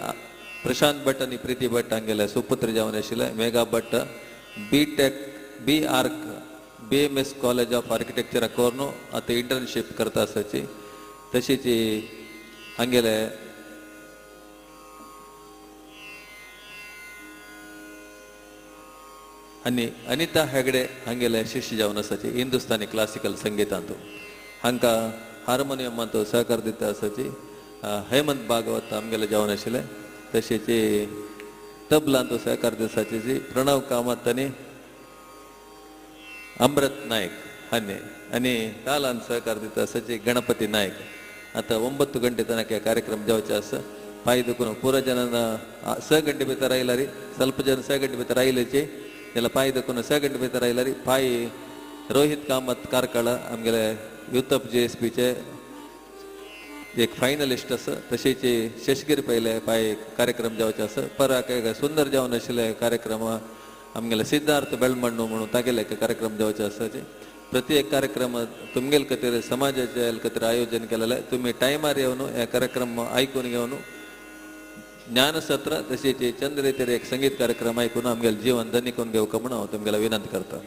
प्रशांत भट्ट आनी प्रिती भट्ट हांगेले सुपुत्र जावन आशिल्ले. Megha Bhat B tech B arch B M S college of architecture करून आतां इंटर्नशीप करता आसाची. तशीच हांगेले आनी अनिता हेगडे हांगेले शिष्य जावन आसाची हिंदुस्तानी क्लासिकल संगीतांतू. हांकां हार्मोनियमांतू सहकार दिता आसाची हेमंत भागवत आमगेले जावन आशिल्ले. तशेंच तबलांतू सहकार दिसाची प्रणव कामत आनी अमृत नायक हांणी आनी तालान सहकार दिता आसाची गणपती नायक. आतां 9 गंटे तनक कार्यक्रम जावचे आसा. पांय दुखून पुरा जनान 6 गंटे भितर आयलारी ಸ್ವಲ್ಪ ಜನ 6 ಗಂಟೆ भितर आयलेचे जाल्यार पांय दुखून 6 गंटे भितर आयलारी पांय रोहित कामत कार्कळ आमगेले यूथ ऑफ जे एस पीचे एक फायनलिस्ट आसा. तशेंच शशगिरी पयले पांय कार्यक्रम जावचे आसा. पराक एक सुंदर जावन आशिल्ले कार्यक्रम आमगेले सिद्धार्थ बेळमण्णू म्हणून तागेले एक कार्यक्रम जावचे आसा. प्रति एक कार्यक्रम तुमगेल खातीर समाजाचे खातीर आयोजन केलेले. तुमी टायमार येवन हे कार्यक्रम आयकून घेवन ज्ञानसत्र तशेंच चंद्रेतेर एक संगीत कार्यक्रम आयकून आमगेले जीवन धनी करून घेवका म्हणून हांव तुमगेले विनंती करता.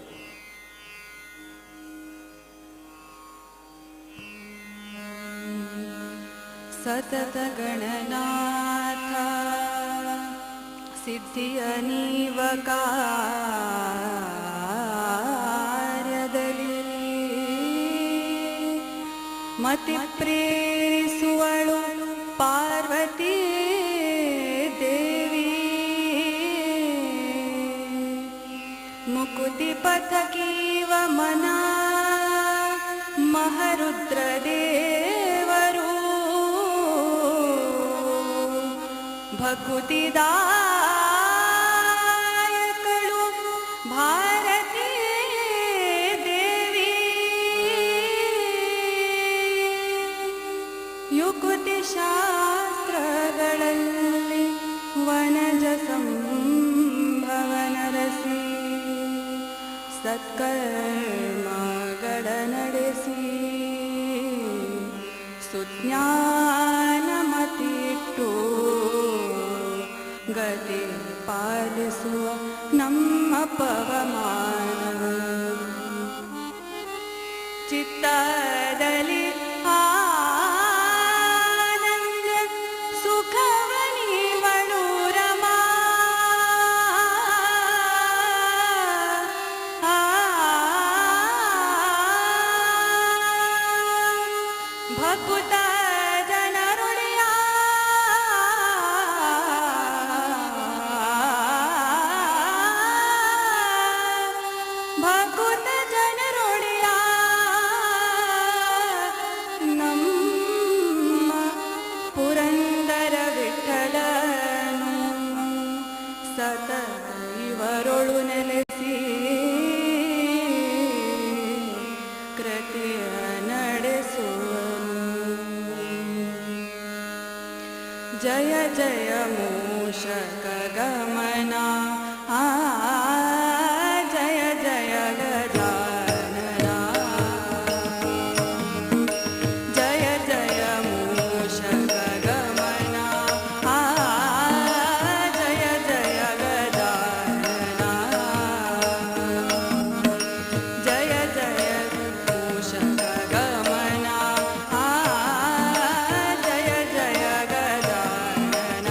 सतत गणनाथ सिद्धिಯ ನೀವ ಕಾರ್ಯದಲ್ಲಿ ಮತಿ ಪ್ರೇರಿಸುವಳು ಪಾರ್ವತಿ ದೇವಿ ಮುಕುತಿ ಪಥಕೀವ ಮನ ಮಹರುದ್ರ ದೇವರು ಭಕುತಿದಾಯಕಳು ಭಾರತೀ ದೇವಿ ಯುಕುತಿ ಶಾಸ್ತ್ರಗಳಲ್ಲಿ ವನಜ ಸಂಭವನರಸಿ ಸತ್ಕರ್ಮಗಳ ನಡೆಸಿ ಸುಜ್ಞಾನಮತಿಟ್ಟು ಗತಿ ಪಾಲಿಸುವ ನಮ್ಮ ಪವಮಾನ ಚಿತ್ತದಲ್ಲಿ ಆನಂದ ಸುಖವನಿವಳು ರಮಾ ಭಕುತ ಜನರುಡೆಯ ಭಕುತ ಜನರೊಡೆಯ ನಮ್ಮ ಪುರಂದರ ವಿಠಲನು ಸತತ ಇವರೊಳು ನೆಲೆಸಿ ಕೃತಿಯ ನಡೆಸುವನು. ಜಯ ಜಯ ಮೂಷಕ ಗಮನ ಆ ಜಯ ಜಯ ಗಜಾನನ ಜಯ ಜಯ ಮೂಷಕ ಗಮನ ಆ ಜಯ ಜಯ ಗಜಾನನ ಜಯ ಜಯ ಮೂಷಕ ಗಮನ ಆ ಜಯ ಜಯ ಗಜಾನನ.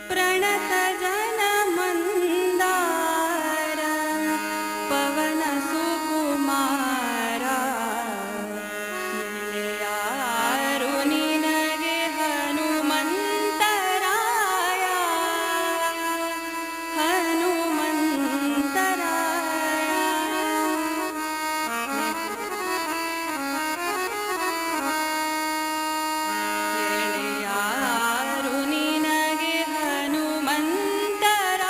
ಪ್ರಣತ ಜನ ಮಂದಾರ ಪವನ ಸುಕುಮಾರ ಯಾರು ನಿನಗೆ ಹನುಮಂತರಾಯ ಹನುಮಂತರಾಯ. ಯಾರು ನಿನಗೆ ಹನುಮಂತರಾಯ.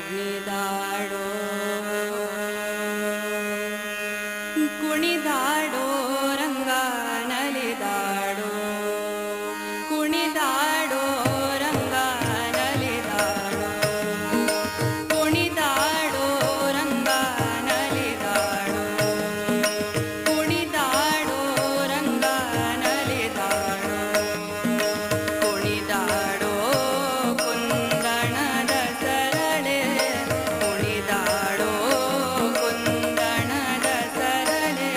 ಕುಣಿದಾಡೋ ಕುಣಿದಾಡೋ ರಂಗ ನಲಿದಾಡೋ ಕುಣಿದಾಡೋ ರಂಗ ನಲಿದಾಡೋ ಕುಣಿದಾಡೋ ರಂಗ ನಲಿದಾಡೋ ಕುಣಿದಾಡೋ ರಂಗ ನಲಿದಾಡೋ ಕುಣಿದಾಡೋ ಕುಂದಣದ ಸರಳೆ ಕುಣಿದಾಡೋ ಕುಂದಣದ ಸರಳೆ.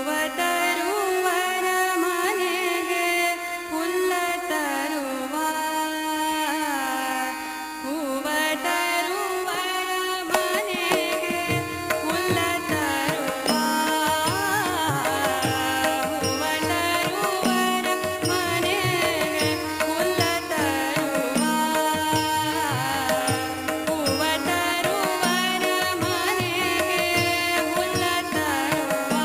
ಹೂವ ತರುವರ ಮನೆಗೆ ಹುಲ್ಲ ತರುವ, ಹೂವ ತರುವರ ಮನೆಗೆ ಹುಲ್ಲ ತರುವ, ಹೂವ ತರುವರ ಮನೆಗೆ ಹುಲ್ಲ ತರುವ, ಹೂವ ತರುವರ ಮನೆಗೆ ಹುಲ್ಲ ತರುವ.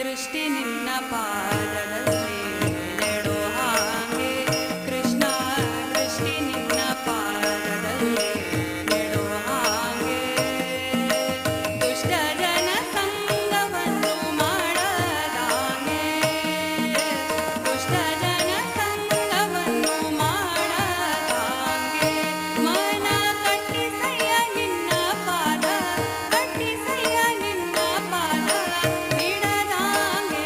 ದೃಷ್ಟಿ ನಿನ್ನ ಪಾದದಲ್ಲಿ ನೆಡೋ ಹಾಗೆ ಕೃಷ್ಣ ದೃಷ್ಟಿ ನಿನ್ನ ಪಾದದಲ್ಲಿ ನೆಡೋ ಹಾಗೆ ದುಷ್ಟ ಜನ ಸಂಗವನ್ನು ಮಾಡದಾಗೆ ದುಷ್ಟ ಜನ ಸಂಗವನ್ನು ಮಾಡದಾಗೆ ಮನ ಕಟ್ಟಿಸಯ್ಯ ನಿನ್ನ ಪಾದ ಕಟ್ಟಿಸಯ್ಯ ನಿನ್ನ ಪಾದ ಬಿಡದಾಗೆ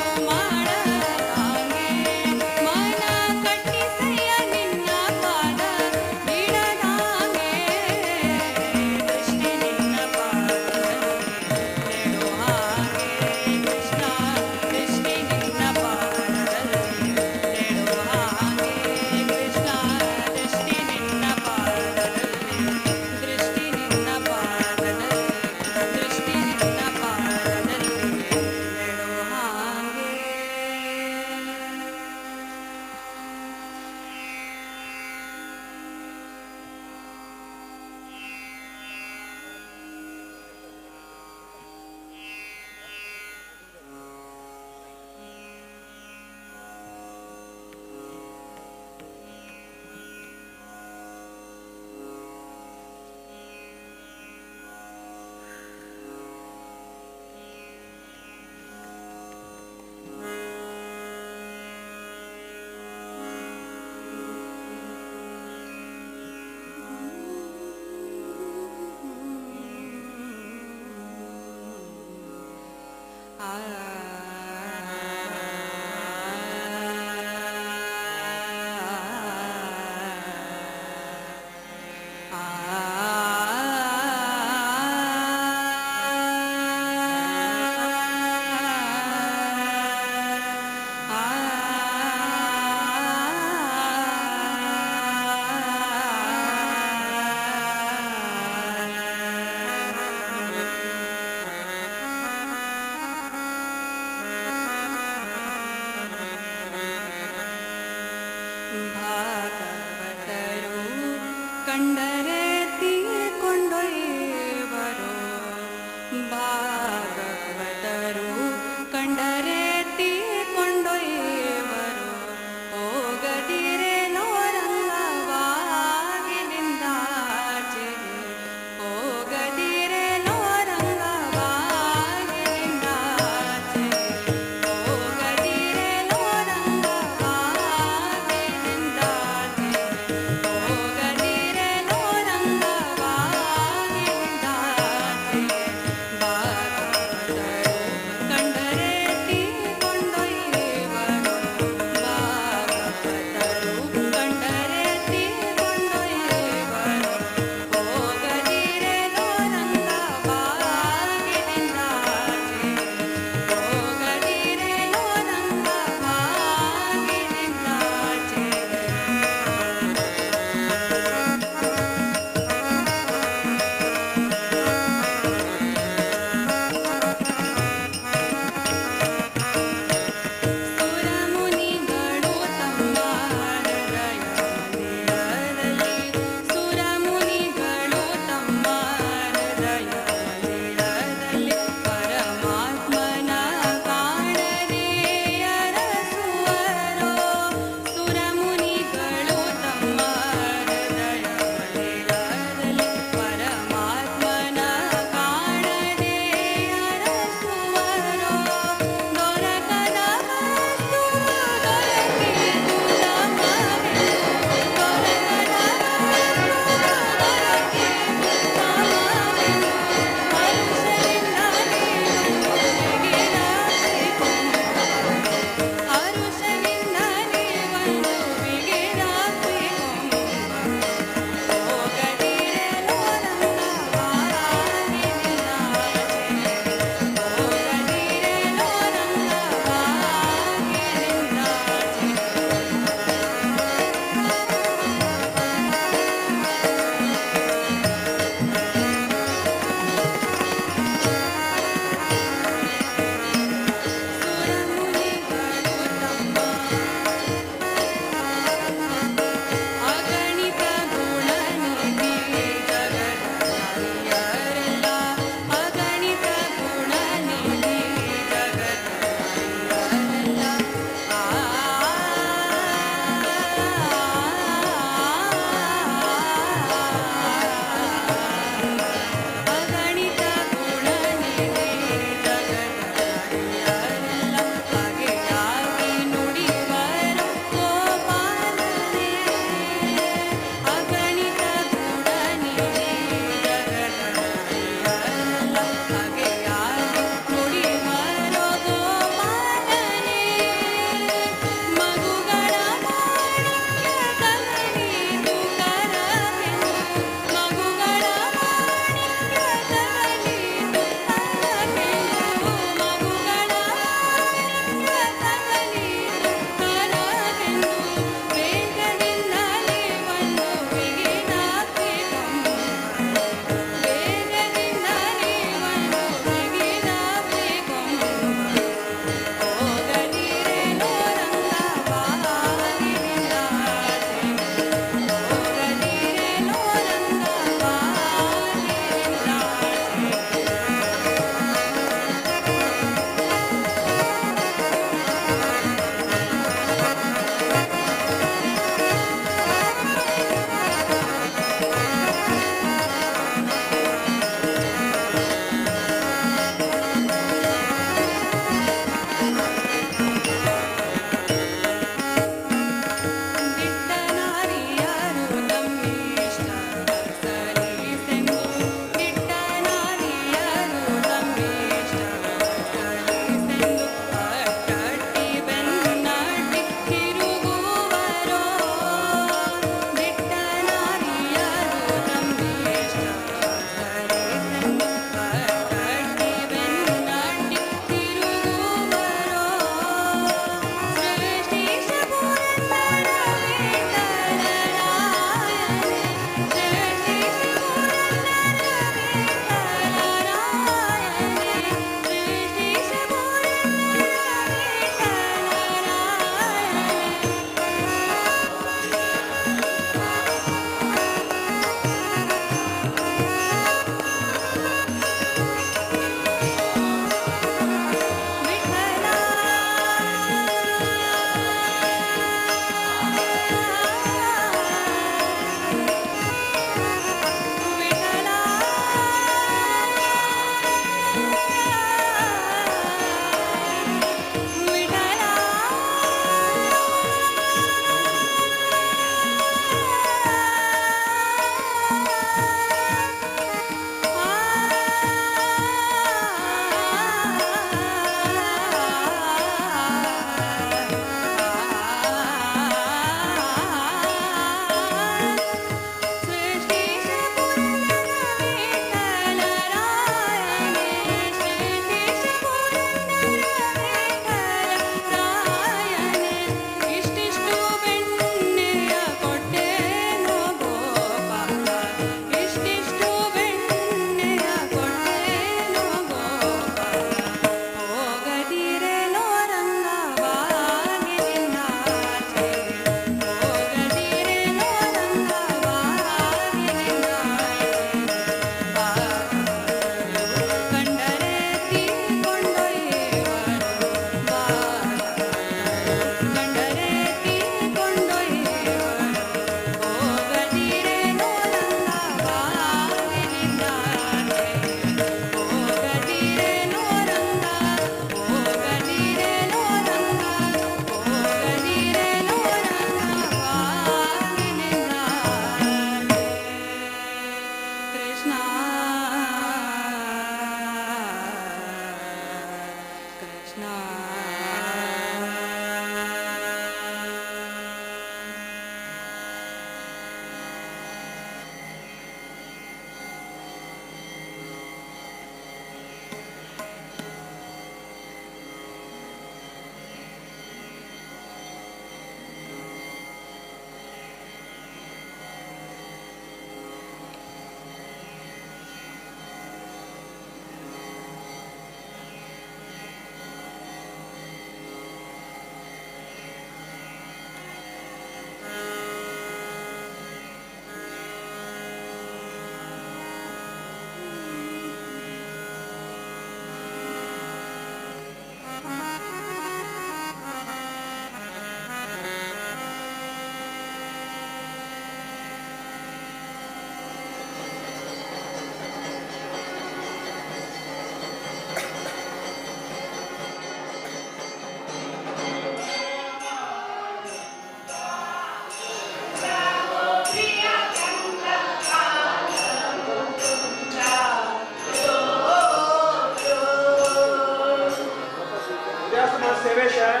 योगेश आहे,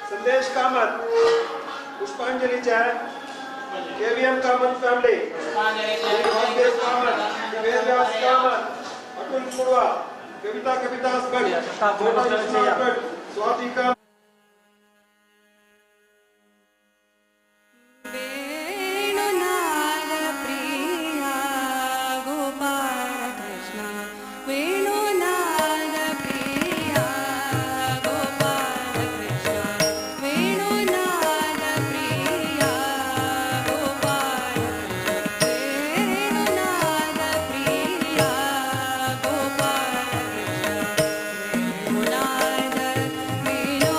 संदेश कामत, पुष्पांजलीचे आहे, केव्हीएम कामत फॅमिली, श्री कामत, श्री वेदव्यास कामत, अतुल कुडवा, कविता कविदास भट, भट, स्वाती कामत. वेणुनाद प्रिया गोपाल कृष्ण, वेणुनाद प्रिया गोपाल कृष्ण, वेणुनाद प्रिया गोपाल कृष्ण, वेणुनाद प्रिया गोपाल कृष्ण, वेणुनाद वेणुनाद.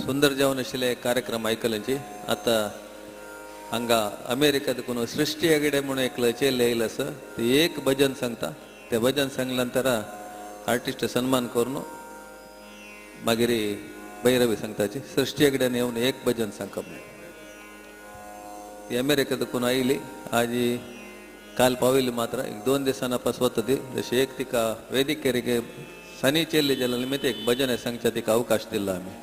सुंदर जावन आशिल्ले कार्यक्रम आयकल्यांची. आतां हांगा अमेरिका देखून सृष्टी हेगडे म्हणून एकलो चेले येयलो आसा, ते एक भजन सांगता. ते भजन सांगल्या नंतर आर्टिस्ट सन्मान करून मागीर भैरवी सांगताची. सृष्टी हेगड्यान येवन एक भजन सांगप. ती अमेरिका देखून आयली, आजी काल पाविल्ली मात्र एक 2 दिसां पास वता ती. जशें एक तिका वेदिकेर सनी चेल्ली जाल्या निमित्त एक भजन सांगच्या तिका अवकाश दिला आमी.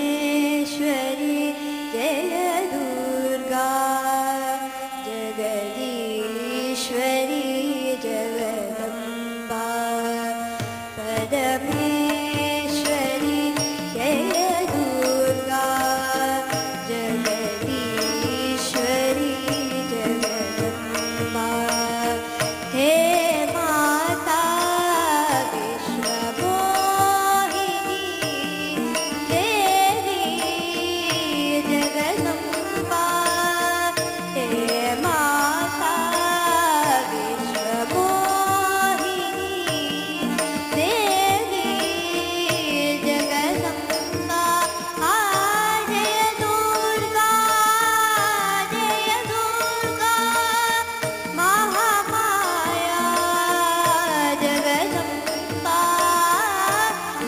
परमेश्वरी जय दुर्गा जगदीश्वरी जगदम्बा. परमेश्वरी जय दुर्गा जगदीश्वरी जगदम्बा. हे माता विश्वमोहिनी देवी जगदम्बा. हे माता विश्वमोहिनी देवी जगदम्बा. जय दुर्गा जय दुर्गा महामाया जगदम्बा.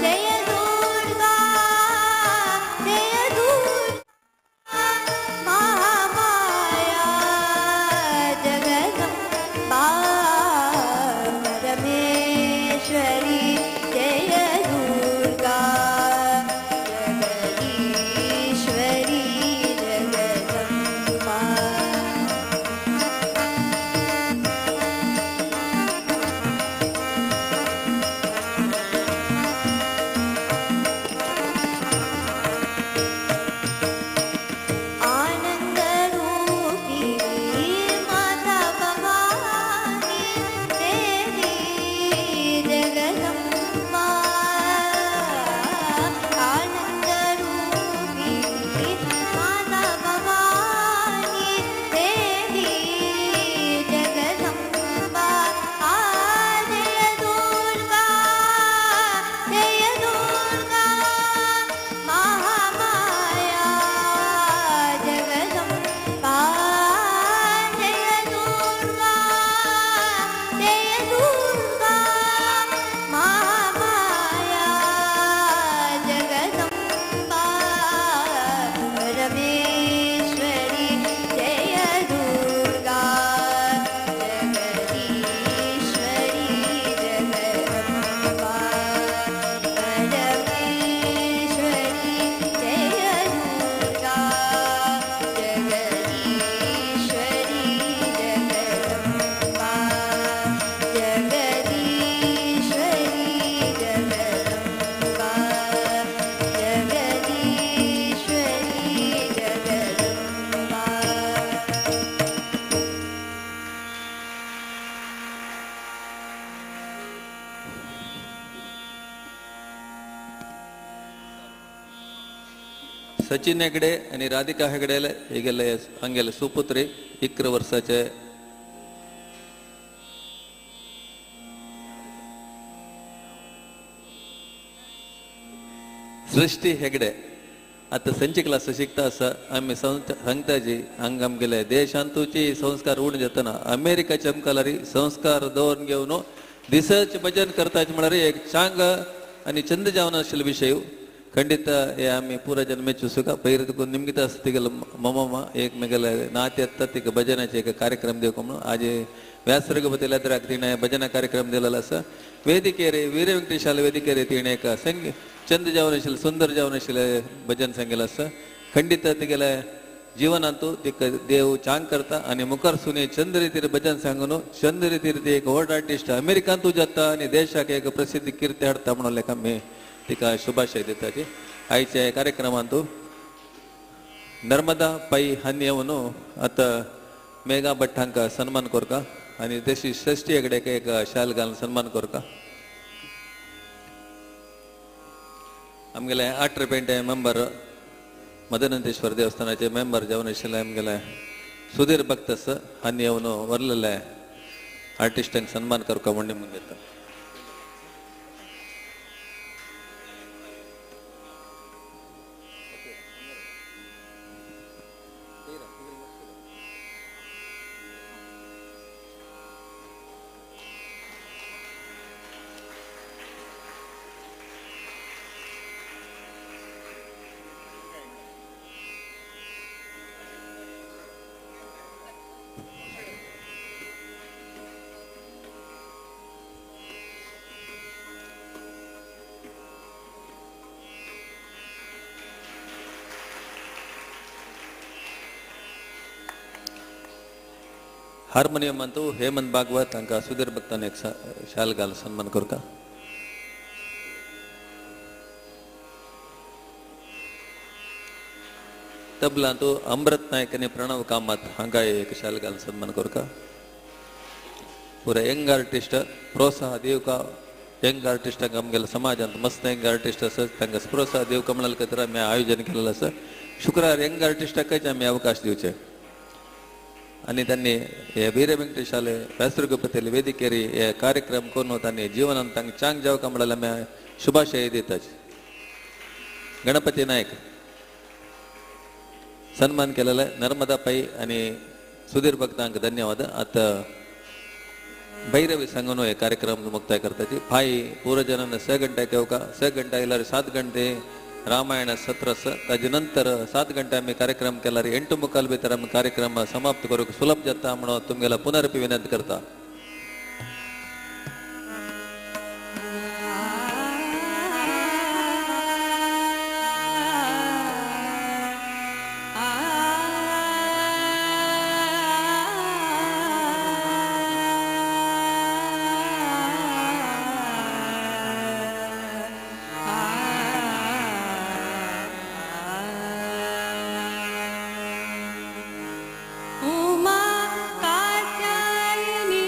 जय दुर्गा जय दुर्गा महामाया जगदम्बा. परमेश्वरी जय दुर्गा जगदीश्वरी जगदम्बा. आनंदरूपी माता भवानी देवी जगदम्बा. आनंदरूपी माता भवानी देवी जगदम्बा. जय दुर्गा जय दुर्गा महामाया जगदम्बा. जय दुर्गा जय दुर्गा महामाया जगदम्बा. परमेश्वरी जय दुर्गा जगदीश्वरी जगदम्बा. परमेश्वरी जय दुर्गा जगदीश्वरी जगदम्बा. जगदीश्वरी जगदम्बा. जगदीश्वरी जगदम्बा. सचिन हेगडे आनी राधिका हेगडे हेगेले हांगेले सुपुत्री 11 वर्साचे सृष्टी हेगडे आतां संची क्लास शिकता आसा. आमी सांगताजी हांगा आमगेले देशांतूची संस्कार उण जातना अमेरिकाचे आमकां संस्कार दवरून घेवन दिसच भजन करताच म्हळ्यार एक चांग आनी चंद जावन आशिल्लो विशय. ಖಂಡಿತ ಆಮಿ ಪೂರ ಜನ ಮೆಚ್ಚು ಸುಖ ಪೈರದಕ್ಕೂ ನಿಮ್ಗಿತ ತಿಗಲ ಮಮ್ಮ ಏಕ್ ಮೇಗಲ ನಾತ್ಯತ್ತ ತಿಗ ಭಜನೆ ಏಕ ಕಾರ್ಯಕ್ರಮ ದೇವಕೊಮ್ಮನು ಆಜೆ ವ್ಯಾಸ ರಘುಪತಿ ಲದ್ರಾಕ್ ತೀಣೆ ಭಜನಾ ಕಾರ್ಯಕ್ರಮ ದಿಲಲ್ಲ ಸ ವೇದಿಕೆರೆ ವೀರ ವೆಂಕಟೇಶಾಲ ವೇದಿಕೆರೆ ತೀಣೆ ಏಕ ಸಂಗ ಚಂದ ಜಾವನಶೀಲ ಸುಂದರ ಜಾವನಶೀಲ ಭಜನ್ ಸಂಗಲ ಸ ಖಂಡಿತ ತಿಗಲ जीवन अंतु तिक देव चांग करता आणि मुखार सुने चंद रीतीर भजन सांगून चंद रीतीर ते एक व्हड आर्टिस्ट अमेरिकांतू जाता आणि देशाक एक प्रसिद्ध कीर्ती हाडता म्हणून लेखा मी तिका शुभाशय दिताची. आयच्या कार्यक्रमांतू नर्मदा पै हान्यवनु आतां मेघा भट हांकां सन्मान करता आनी तशी षष्टी हेगडे एक शाल घालून सन्मान करता. आमगेले आठ मेंबर मदनंतेश्वर देवस्थानाचे मेंबर जावन आशिल्ले आमगेले सुधीर भक्तस हांणी येवन व्हरलेले आर्टिस्टांक सन्मान करपा म्हूण निमून घेता. हार्मोनियम अंतू हेमंत भागवत हांकां सुधीर भक्तान एक शाल घाल सन्मान करता. तबलांतू अमृत नायक आनी प्रणव कामत हांकां एक शाल घाल सन्मान करता. पुरा यंग आर्टिस्ट प्रोत्साह दिवका यंग आर्टिस्टांक आमगेल्या समाजांत मस्त यंग आर्टिस्ट आसा तांकां प्रोत्साह दिवका म्हणल्यार खातीर आमी आयोजन केलेलें आसा. शुक्रार यंग आर्टिस्टाकच आमी अवकाश दिवचे आनी त्यांनी हे वीर वेंकटेशाले व्यासरगुपतीले वेदिकेरी हे कार्यक्रम करून त्यांनी जीवनान तांकां चांग जावका म्हणल्यार आमी शुभाशय दितात. गणपती नायक सन्मान केलेले नर्मदा पै आनी सुधीर भक्तांक धन्यवाद. आतां भैरवी सांगून हे कार्यक्रम मुक्ताय करताची. फाय पूर्वजनान 6 घंटे घेवका 6 घंटे आयल्यार 7 घंटे रामायण सत्र आसा. ताजे नंतर 7 घंटे आमी कार्यक्रम केल्यार 8 मुखाल भितर आमी कार्यक्रम समाप्त करूंक सुलभ जाता म्हणून तुमगेला पुनरपी विनंती करता. उमा कात्यायनी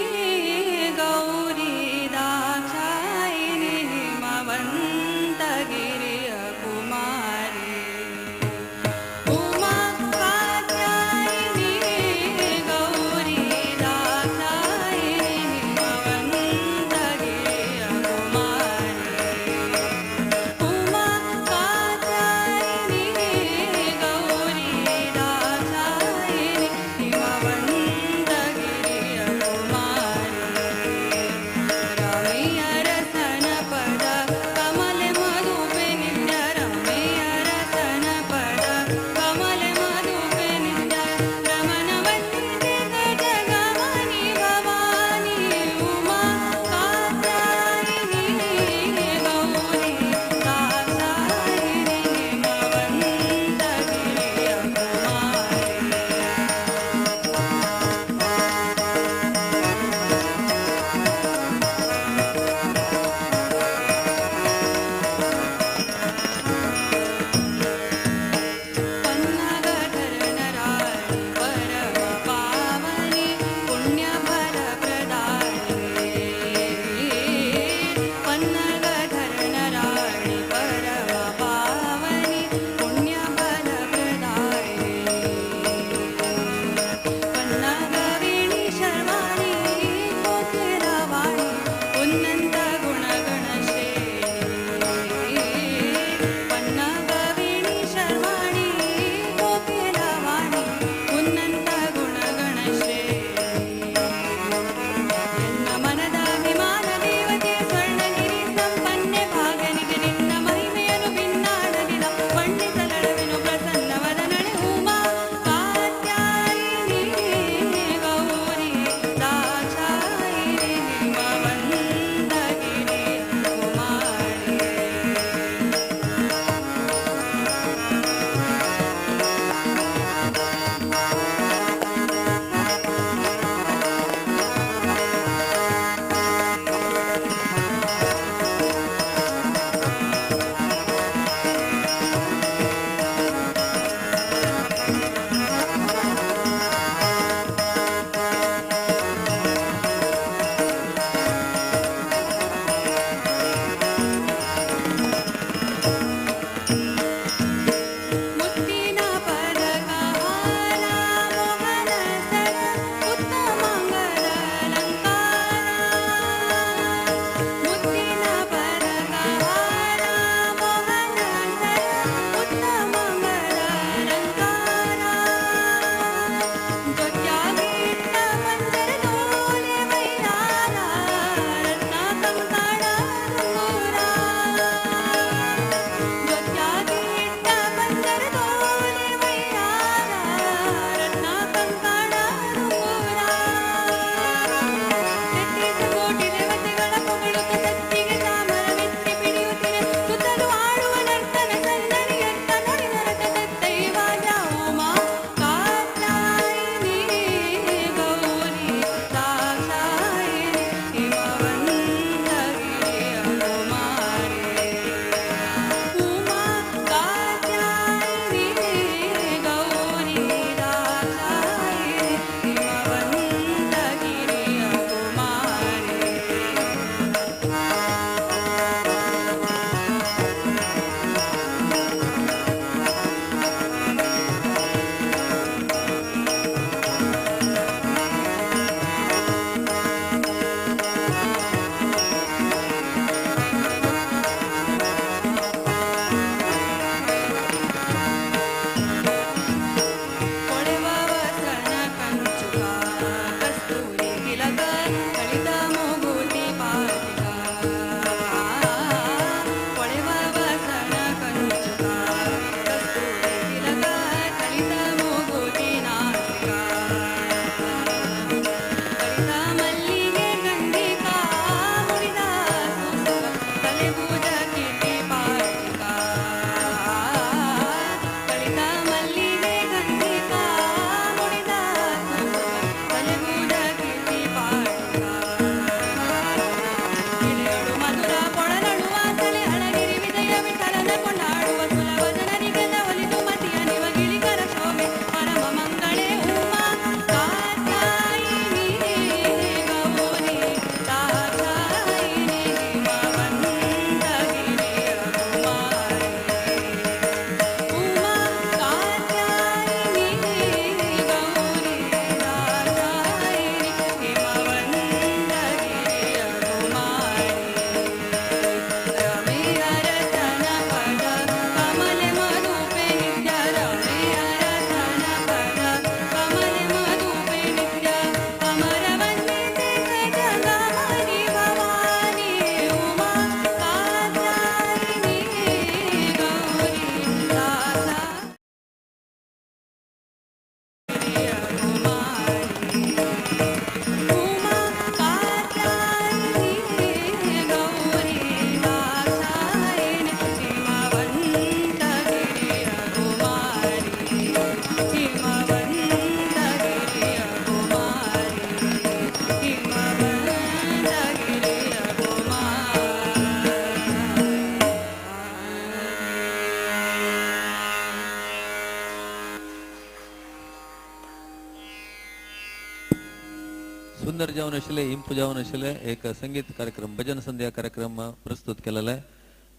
सुंदर जावन आशिल्ले, इंपू जावन आशिल्ले एक संगीत कार्यक्रम, भजन संध्या कार्यक्रम प्रस्तुत केलेले.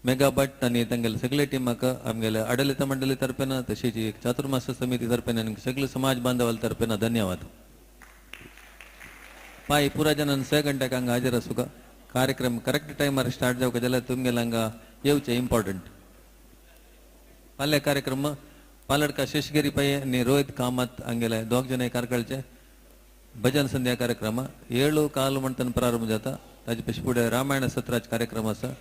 मेघा भट आनी तांगेले सगळे टिमाक आमगेले आडलित मंडळी तर्फेन तशीच एक चातुर्मास समिती तर्फेन आनी सगळे समाज बांधवाल तर्फेन धन्यवाद. पाय पुरा जनान 6 गंट्याक हांगा हाजीर आसूका. कार्यक्रम करेक्ट टायमार स्टार्ट जावका जाल्यार तुमगेले हांगा येवचें इम्पॉर्टंट. फाल्यां कार्यक्रम पालडका शेषगिरी पै आनी रोहित कामत हांगेले दोग जण कार्कळचे भजन संध्या कार्यक्रम 7:15 म्हणटन प्रारंभ जाता. ताजे पशी फुडें रामायण सत्राच कार्यक्रम आसा.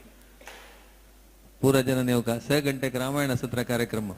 पुरा जणांनी येवका 6 गंटेक रामायण सत्र कार्यक्रम.